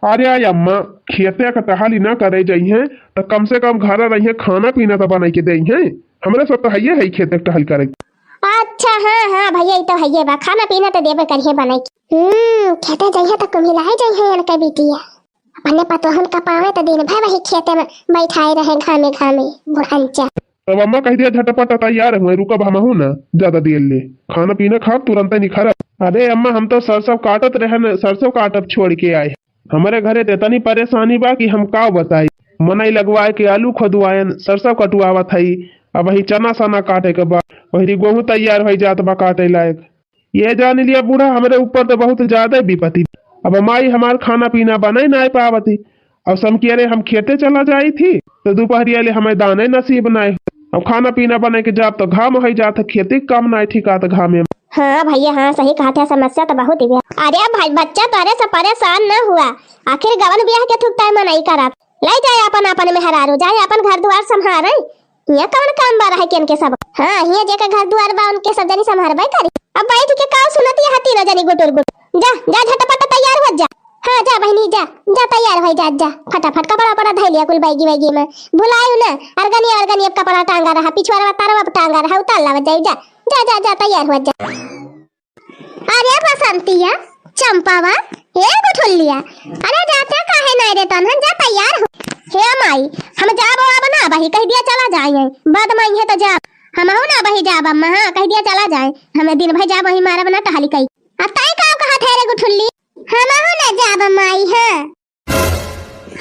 अरे आई अम्मा, खेते के टहली ना करे जाइहैं, तो कम से कम घर रहिहैं, खाना पीना तो बनाई के देइहैं। हमरे सब तो हइये है खेते के टहली करे। अच्छा, हाँ, हाँ भैया, ई तो हइये बा, खाना पीना तो देबे करिहैं बनाई के। हम्म, खेते जाइहैं तो कुम्हिलाए जाइहैं इनके बिटिया। अपने पतोहन का पावे तो दिन भर वही खेते में बैठाए रहे घामे घामे, बुढ़ंचा। तब अम्मा कह दिया, "झटपट तैयार हुए, रुकब हमहू ना ज्यादा देर ले, खाना पीना खाब, तुरंते निखरब।" अरे अम्मा, हम तो सरसों काटत रहे न, सरसों काटब छोड़ के आए। हमरे घरे तो इतनी परेशानी बा कि हम का बताई। मनई लगवाए के आलू खोदवायन, सरसों कटवावत हई, अब वही चना सना काटे के बा, वही गोहूँ तैयार हो जात बा काटे लायक। ये जान लिया बूढ़ा, हमरे ऊपर तो बहुत ज्यादा विपत्ति। अब माई हमार खाना पीना बनाई ना पावती, और समकिया रे हम खेते चला जाई थी, तो दोपहरिया ले हमें दाने नसीब ना हो। अब खाना पीना बने के जाब तो घाम हो जात है, खेती के काम ना ठिकात घामे में। हाँ भैया, हाँ, सही कहत है, समस्या तो बहुत ही बा। अरे भाई बच्चा, तोरे से परेशान न हुआ, आखिर गवन ब्याह के थुकताए मनई करत। ले जाए अपन, अपन मेहरारू, जाए अपन घर दुआर संभारे। हियाँ कवन काम बा रहे के इनके सब? हाँ, हियाँ जेकर घर दुआर बा, उनके सब जनी संभारबे करी। अब बैठ के का सुनत यहाँ तीनों जनी गुटुर गुटुर? जा, जा, झटपट तैयार हो जा। हाँ, जा बहिनी, जा, जा तैयार हो जा, जा। फटाफट कपड़ा उपड़ा धइ लिया कुल बैगी वैगी में। भुलायु ना, अरगनिया अरगनिया कपड़ा टांगा रहा, पिछुआरा तारवा टांगा रहा, उतार लावत जाई, जा, जा, जा, जा तैयार हो जा। अरे बसंतिया, चंपावा, ए गुठुल्लिया, अरे जाते काहे नाय रे तनहन, जा तैयार हो। हे माई, हम जाब अब ना बही, कह दिया चला जाए, बाद में है तो जाब, हमहू ना बही जाब अम्मा, हाँ, कह दिया चला जाए, हमें दिन भर जाब वही मारब ना टहली कई। अब ताई का कहत है रे गुठुल्ली? हमहू ना जाब माई, हाँ।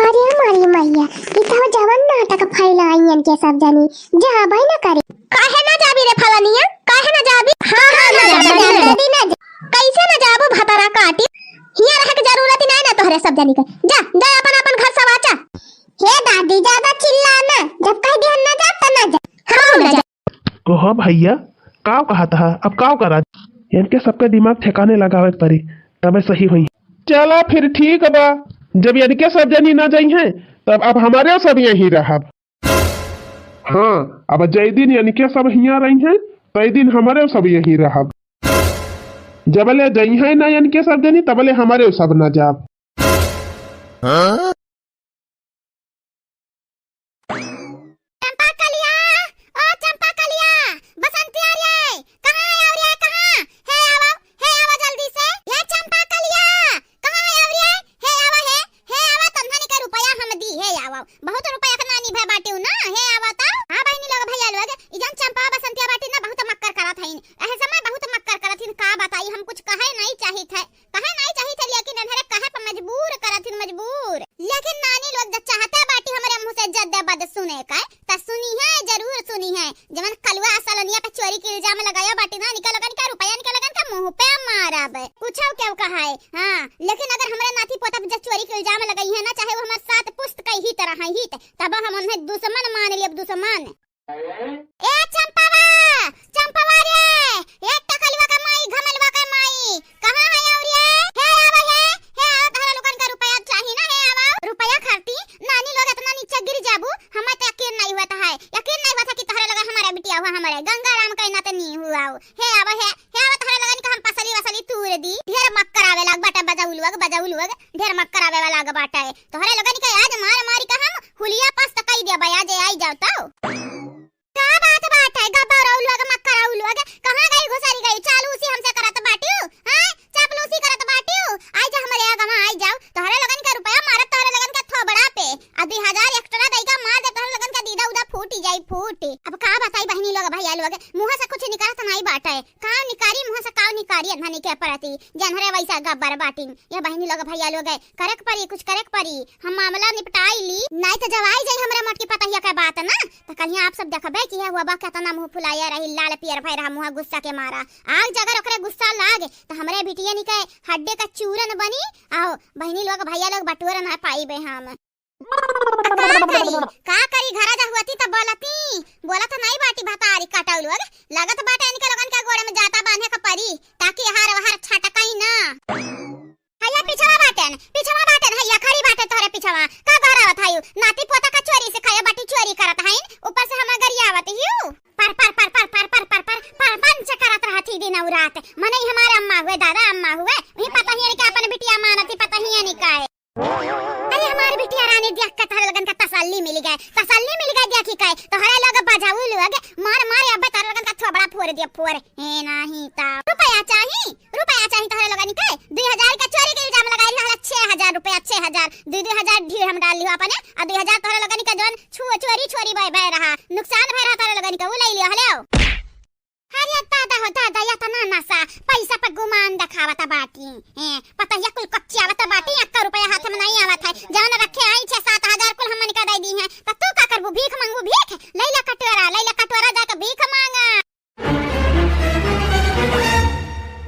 अरे हमारी मैया, ई तो जवन नाटक फैलाइयन के सब जनी, जाबे न करे। काहे न जाबी रे फलनिया? काहे न जाबी? हाँ, हाँ, न जाबी, न जाबी। कैसे न जाबू भतरा काटी? हियाँ रहे के जरूरत ही नहीं ना तोहरे सब जनी के। जा, जा अपन, अपन घर सवाचा। हे दादी, ज्यादा चिल्ला ना। जब कह दिहन न जा, त न जा। हम न जा। कहो भैया, काव कहत ह, अब काव करा? इनके सबके दिमाग ठिकाने लगावे के पड़ी, तबे सही होई। चला फिर ठीक बा, जब इनके सब जनी ना जाई हैं, तब अब हमारे सब यहीं रहब। हाँ, अब जय दिन इनके सब हियाँ रही हैं, तय दिन हमारे सब यहीं रहब। जबले जई हैं ना इनके सब जनी, तबले हमारे सब ना जाब। चंपा कलिया, ओ चंपा कलिया, बसंती आ रे, कहाँ है और ये कहाँ? हे आवा, हे आवा जल्दी से। हे चंपा कलिया, कहाँ है और ये? हे आवा, हे, हे आवा, तन्हनी के रुपया हम दी, हे आवा। बहुत रुपया के नानी भे बाटिउ ना, हे आवा तो। हाँ बहिनी लोग, भैया लोग, ई जन चंपा बसंतिया बाटी ना बहुत मक्कर करत हईन। एह समय बहुत मक्कर करत हईन, का बताई, हम कुछ कहे नहीं चाहित है। कहे नहीं चाहित है, लेकिन इन्हरे कहे पर मजबूर करत हईन, मजबूर। लेकिन नानी लोग जब चाहते बाटी हमरे मुँह से जद्दे बद सुने का, त सुनी है, जरूर सुनी है। जवन कलुआ सलोनिया पे चोरी के इल्जाम लगाया बाटी ना, निकल लगन का रुपया निकल लगन का मुँह पे मारब। पूछो क्यों कहा है? हाँ, लेकिन अगर हमरे नाती पोता पे जब चोरी के इल्जाम लगाई है ना, चाहे वो हमारे साथ पुस्त कई ही तरह है ही, तब हम उन्हें दुश्मन मान लियब, दुश्मन। ए चंपावा, चंपावा रे, ए टकलुआ के माई, घमलुआ के माई, कहाँ है और ये? हे आवा, हे, हे आवा, तहरा लोगन का रुपया चाही ना, हे आवा। रुपया खाती नानी लोग इतना नीचे गिर जाबू, हमें तो यकीन नहीं हुआ था, है, यकीन नहीं हुआ था कि तहरा लोग हमारा बिटिया हुआ, हमारे गंगा राम का नाते नहीं हुआ हो। हे आवा, हे, हे आवा, तहरा लोगन का हम पसली वसली तूर दी। ढेर मक्कर आवे लाग बाटे, बजाऊ लोग, बजाऊ लोग, ढेर मक्कर आवे वाला लाग बाटे। तोहरे लोगन के आज मार मारी के हम हुलिया पस्त कई देबे, आज आई जाओ तो। का बात बाटे, गब्बरऊ लोग, मक्करऊ लोग, कहाँ गई घुसरी गई? चालूसी हमसे करत बाटियो, हैं? चापलूसी करत बाटियो? आई जा हमरे आगवा, आई जाओ। तोहरे लोगन के रुपया मारत तोहरे लोगन के थोबड़ा पे। आ दुई हजार एक्स्ट्रा दई का मार दे, तोहरे लोगन के दीदा उदा फूटी जाई, फूटी। अब का बताई बहिनी लोग, भैया लोग, मुँह से कुछ निकलत नाई बाटे। काव निकारी मुँह से, काव निकारी अनहनी के प्रति, जनहरे वैसा गब्बर बाटिन। ये बहिनी लोग, भैया लोग, करे के परी, कुछ करे के परी। हम मामला निपटाई ली, नाई तो जब आई जाई हमरे मोटकी पतहिया के बात ना, तो कलिया आप सब देखबे कि ये हुआ बा केतना मुँह फुलाया रही, लाल पियर भय रहा मुँह गुस्सा के मारा। आग जगर ओकरे गुस्सा लाग, तो हमरे बिटियन के हड्डे का चूरन बनी। आओ बहिनी लोग, भैया लोग, बटोर ना पाइबे हम। का करी, का करी, घरा जा हुअती त बोलती, बोलत नाई बाटी भतारी काटउ लोग। लगत बाटे इनके लोगन के गोड़े में जाता बांधे के परी, ताकि हार वहार छटकई ना। हैया पिछवा बाटेन, पिछवा बाटेन, हैया खड़ी बाटे तोहरे पिछवा। का गहरावत हयू? नाती पोता का चोरी से खाया बाटी, चोरी करत हईन, ऊपर से हमें गरियावत हियू। पर, पर, पर पंच करत रहत ही दिन और रात। मनई हमारे अम्मा हुए, दादा अम्मा हुए, वही पता ही है कि अपन बिटिया मानत ही, पता ही है नहीं का है। अरे हमार बिटिया रानी देख के तोहरे लोगन का तसल्ली मिल गए, तसल्ली मिल गए देखी के। तोहरे लोग बजाऊ लोग मार मार अबे तोहरे लोगन का थोबड़ा फोड़ दिया फोड़। हे नाही ता रुपया चाही, रुपया चाही तोहरे लोगन के। दुई हजार का चोरी के इल्जाम लगाई रहल, छह हजार रुपया, छह हजार। दुई दुई हजार ढीढ़ हम डाल लियो अपने, आ दुई हजार तोहरे लोगन के जौन छु-, चोरी चोरी बह, बह रहा, नुकसान भय रहा तोहरे लोगन के, उ ले लियो, हलो। अरे दादा हो दादा, इतना नशा, पैसा पर गुमान देखावत बाटी। हैं, पता या कुल कच्चियावत बाटी, एक रुपया हाथ में नहीं आवत है। जौन रखे आई छह सात हजार कुल हमन का दे दी हैं। त तू का करबू? भीख मांगू भीख? लैला कटोरा, लैला कटोरा जाके भीख मांगा।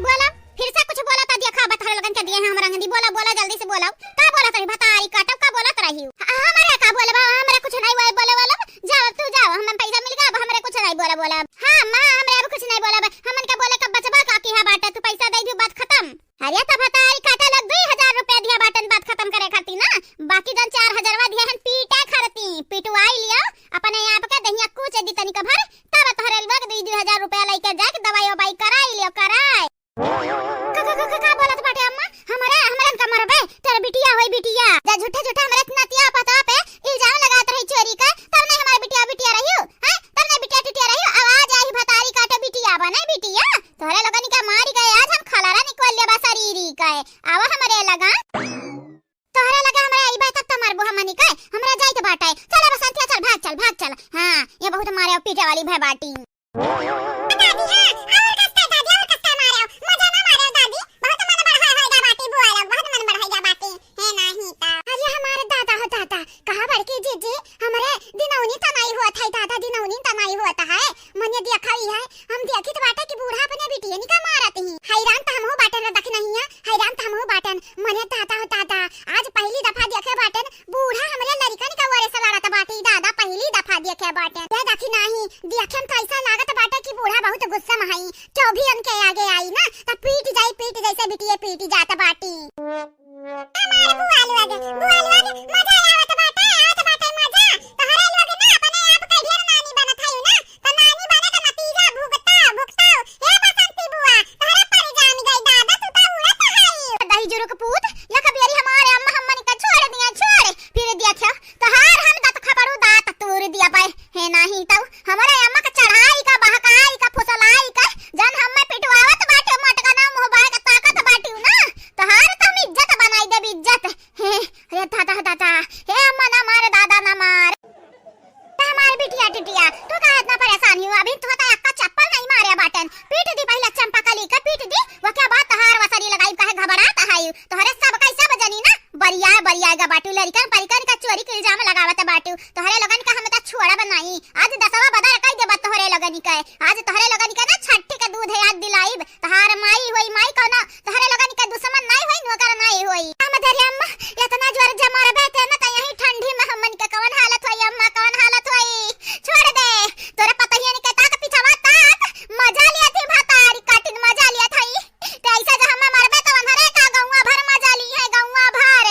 बोला, फिर से कुछ बोला त देखा, बतहर लगन के दिए हैं हम रंगदी। बोला, बोला, जल्दी से बोला। का बोलत रही भतारी काटब, का बोलत रही? आ, हमरे का बोलबा, हमरे कुछ नहीं बोले, बोले, बोले। जाओ, तू जाओ, हमें पैसा मिल गया, अब हमरे कुछ नहीं बोले, बोले। हाँ, माँ, हमरे अब कुछ नहीं बोले, हमन के बोले कब बचबा का किहा बाटे, तू पैसा दे दियो, बात खत्म। अरे, तो भतारी काटे लोग दुई हजार रुपया दिया बाटन, बात खत्म करे खातिर ना, बाकी जन चार हजारवा दिया हन पीटा खरती, पिटवाई लियो, अपने आप के दहिया कूच दी तनिक भर, तब तोहरे लोग दुई, दुई हजार रुपया लेके जाके दवाई ववाई कराई लियो, कराए। का, का, का, का, का बोलत बाटे अम्मा? हमरे, हमरन का मरबे? तोर बिटिया होई बिटिया। जा झूठे, झूठे हमरे नतिया पतवा पे इल्जाम लगात रही चोरी का, तब नहीं हमारे बिटिया, बिटिया रहियो, हैं? तब नहीं बिटिया, टिटिया रहियो। आवाज आई भतारी काटे बिटिया बने बिटिया। तोहरे लोगन का मारी गए आज हम खलारा निकल लेबा शरीरी का। आवा हमरे लगा। तोहरे लगे हमरे अइबे तब त मरबो हमनी के, हमरा जाइत बाटे। चल अब संतिया, चल, भाग चल, भाग चल। हाँ, ये बहुत मारे और पीटे वाली भय बाटी। दादी, हाँ, और कस्ता दादी, और कस्ता मारे, मजा ना मारे दादी, बहुत मन बढ़ाए होएगा बाटी बुआ लोग, बहुत मन बढ़ाएगा बाटी, है नाही ता। अरे हमारे दादा हो दादा, कहा बड़की जीजी, हमरे दिनौनी तनाई होत है दादा, दिनौनी तनाई होत है। मने देखा ही है, हम देखित बाटे कि बूढ़ा अपने बिटियन का मारत ही। हैरान त हमहू बाटन रे, देख नहीं है, हैरान त हमहू बाटन। मने दादा हो दादा, आज पहली दफा देखे बाटन, बूढ़ा हमरे लड़िकन के ओरे से लड़त बाटे। दादा पहली दफा देखे बाटन। ये देखी नाही, देखे में तो ऐसा लागत बाटे कि बूढ़ा बहुत गुस्सा में हई। क्यों भी उनके आगे आई ना, त पीट जाई, पीट जैसे बिटिये पीट जात बाटी। हमार बुआ लोग, बुआ लोग, मजा आवत बाटे, आवत बाटे मजा। तोहरे लोग ना अपने आप के ढेर नानी बनत हई ना, त नानी बने के नतीजा भुगता, भुगता। हे बसंती बुआ, तोहरे पर जान गई दादा, तू त उड़त हई। दही जुरुक पूत, एक बेरी हमारे अम्मा हमन के छोड़ दिया, छोड़। फिर देखा, तोहार हम दत खपड़ू दांत तूर दिया पाए। हे नाही तऊ, हमारे अम्मा के चढ़ाई का, बहकाई का, फुसलाई का, जन हमें पिटवावत बाटे, मटकना मुंह बाय के ताकत बाटी ना। तोहार त हम इज्जत बनाई देब, इज्जत। हे, हे दादा, दादा, हे अम्मा ना मार, दादा ना मार। त हमार बिटिया टिटिया, तू काहे इतना परेशान हो? अभी तो तक अक्का चप्पल नहीं मारे बाटन। पीट दी पहले चंपा कली के, पीट दी, वके बाद तोहार वसरी लगाई, काहे घबरात है? तोहरे सब का सब जनी ना, बरिया, बरिया गा बाटू, लड़िकन परिकन का चोरी के इल्जाम लगावत बाटू। तोहरे लोगन का हम त छोड़ब नहीं, आज दसवा बदर कई देबा तोहरे लोगन के। आज तोहरे लोगन के ना छठी के दूध याद दिलाइब। तोहार माई होई माई कौनो, तोहरे लोगन के दुश्मन नाई होई, नौकर नाई होई। हम धरे अम्मा, इतना जोर जमरबे ते ना, त यही ठंडी में हमन के कौन हालत होई अम्मा, कौन हालत होई? छोड़ दे, तोरे पतहियन के ताक पिछवा ताक, मजा लिया थी भतारी काटिन, मजा लिया थई। ते ऐसे जो हमें मरबे तो अंधरे का गौवा भर मजा ली है, गौवा भर।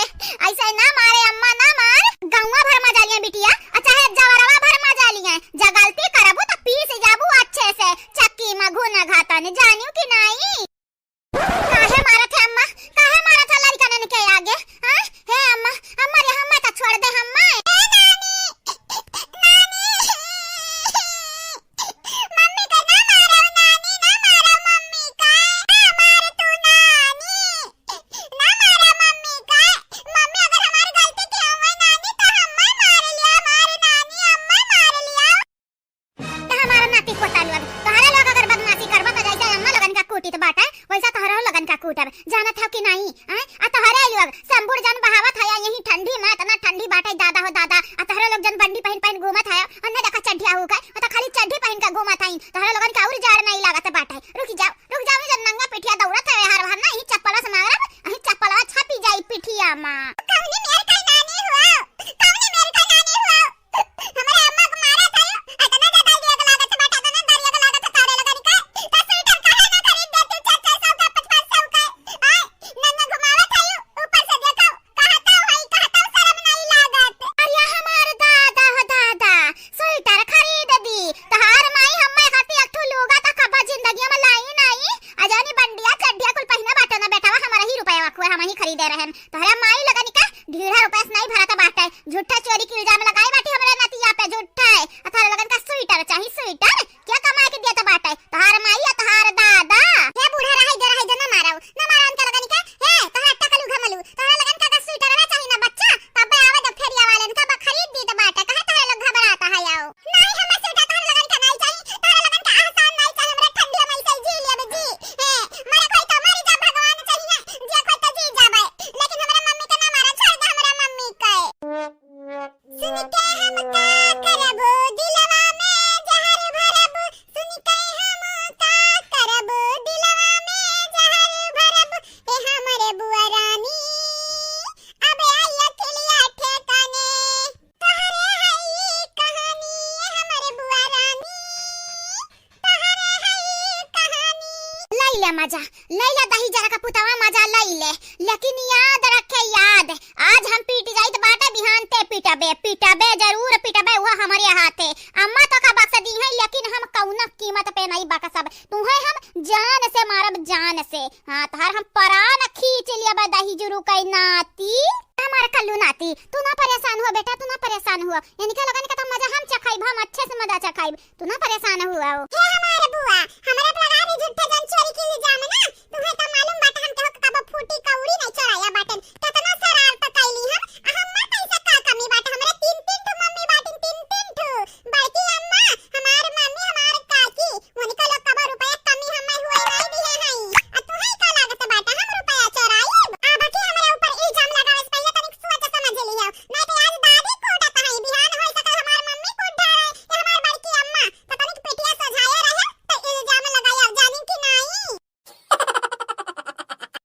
ऐसे ना मारे अम्मा, ना मार, गौवा भर मजा लिया बिटिया, आ चाहे जवरवा भर मजा लिया। जे गलती करबू त पीस जाबू अच्छे से, चक्की में घुन घातन, जानियो कि नाई? काहे मारत है अम्मा? काहे मारत है लड़िकनन के आगे? हाँ? हे अम्मा, अम्मा रे, हम्मा त छोड़ दे, हम्मा। ए नानी, नानी, मम्मी का ना मारो, नानी ना मारो मम्मी का। ना मार तू नानी, ना मारो मम्मी का। मम्मी अगर हमारी गलती की हुई नानी तो हम्मा मार लिया, हमारी नानी हम्मा मार लिया। त हमार नाती पोता लोग, तोहरे लोग अगर बदमाशी करबा त जैसे अम्मा लोगन का कूटित बाटे, वैसा तोहरो लोगन का कूटब। जानत हो कि नाई? आय? आ तोहरे लोग संबुर जन बहावत है, यही ठंडी में, इतना ठंडी बाटे दादा हो दादा। आ तोहरे लोग जन बंडी पहिन पहिन घूमत है, अन्ने देखा चड्ढिया हो गए, वो तो खाली चड्ढी पहिन के घूमत है। तोहरे लोगन के और जाड़ नहीं लागत बाटे। रुक जाओ, रुक जाओ, जन नंगा पिठिया दौड़त है, हर हर ना, यही चप्पल से मारब, यही चप्पल छपी जाई पिठिया में। कौनी मेर कई नानी हुआ? कौनी दे रहन। तोहरा माई लगन का ढीढ़ा रुपया से नहीं भरत बाटे, झूठा चोरी के इल्जाम लगाई बाटी हमरे नतिया पे, झूठा है। आ तोहरा लगन का स्वेटर चाही, स्वेटर? क्या कमाए के दिया तो बाटे? तोहार माई या तोहार दादा? हे बूढ़ा, रहे दे, रहे दे, ना मारो, ना मारो उनका लगन का। हे, तोहरा टकलू घमलू, तोहरा लगन का, का स्वेटरवा चाही ना बच्चा? तबे आवे जब फेरिया वाले इनका बा खरीद दी तो बाटे, कहे तोहरा लोग घबराता है आओ। नहीं, हमें स्वेटर तोहरा लगन का नहीं चाही, तोहरा लगन का एहसान नहीं चाही, हमरा ठंडी में से जी लेब जी। हे, मरे कोई तो मरी जा, भगवान चाहिए, जिए कोई तो जी जाबे, लेकिन हमरा मम्मी के ना मारा, छोड़ दे हमरा मम्मी के। सुन के हम का करबो, दिलवा में जहर भरबो, सुन के हम का करबो, दिलवा में जहर भरबो, ए हमरे बुआ रानी, अब आई अखिलिया ठेकाने। तोहरे है ई कहानी, ए हमरे बुआ रानी, तोहरे है ई कहानी। लई ले मजा, लई ले दही जरा का पुतवा, मजा लई ले, लेकिन याद रखे, याद, आज हम पीट जाइत बाटे, बिहान ते पिटबे, पिटबे, जरूर पिटबे, वह हमरे हाथे। अम्मा तो का बक्स दी है, लेकिन हम कौनो कीमत पे नहीं बक्सब। तुहे हम जान से मारब, जान से। हाँ, तोहार हम परान खींच लियब, दही जुरू कई नाती। हमार कल्लू नाती, तू ना परेशान हुआ बेटा, तू ना परेशान हुआ। इनका लगन का तो मजा हम चखाइब, हम अच्छे से मजा चखाइब। तू ना परेशान हुआ हो। हे हमार बुआ, हमरा पे लगा दी झूठे जन चोरी के इल्जाम ना।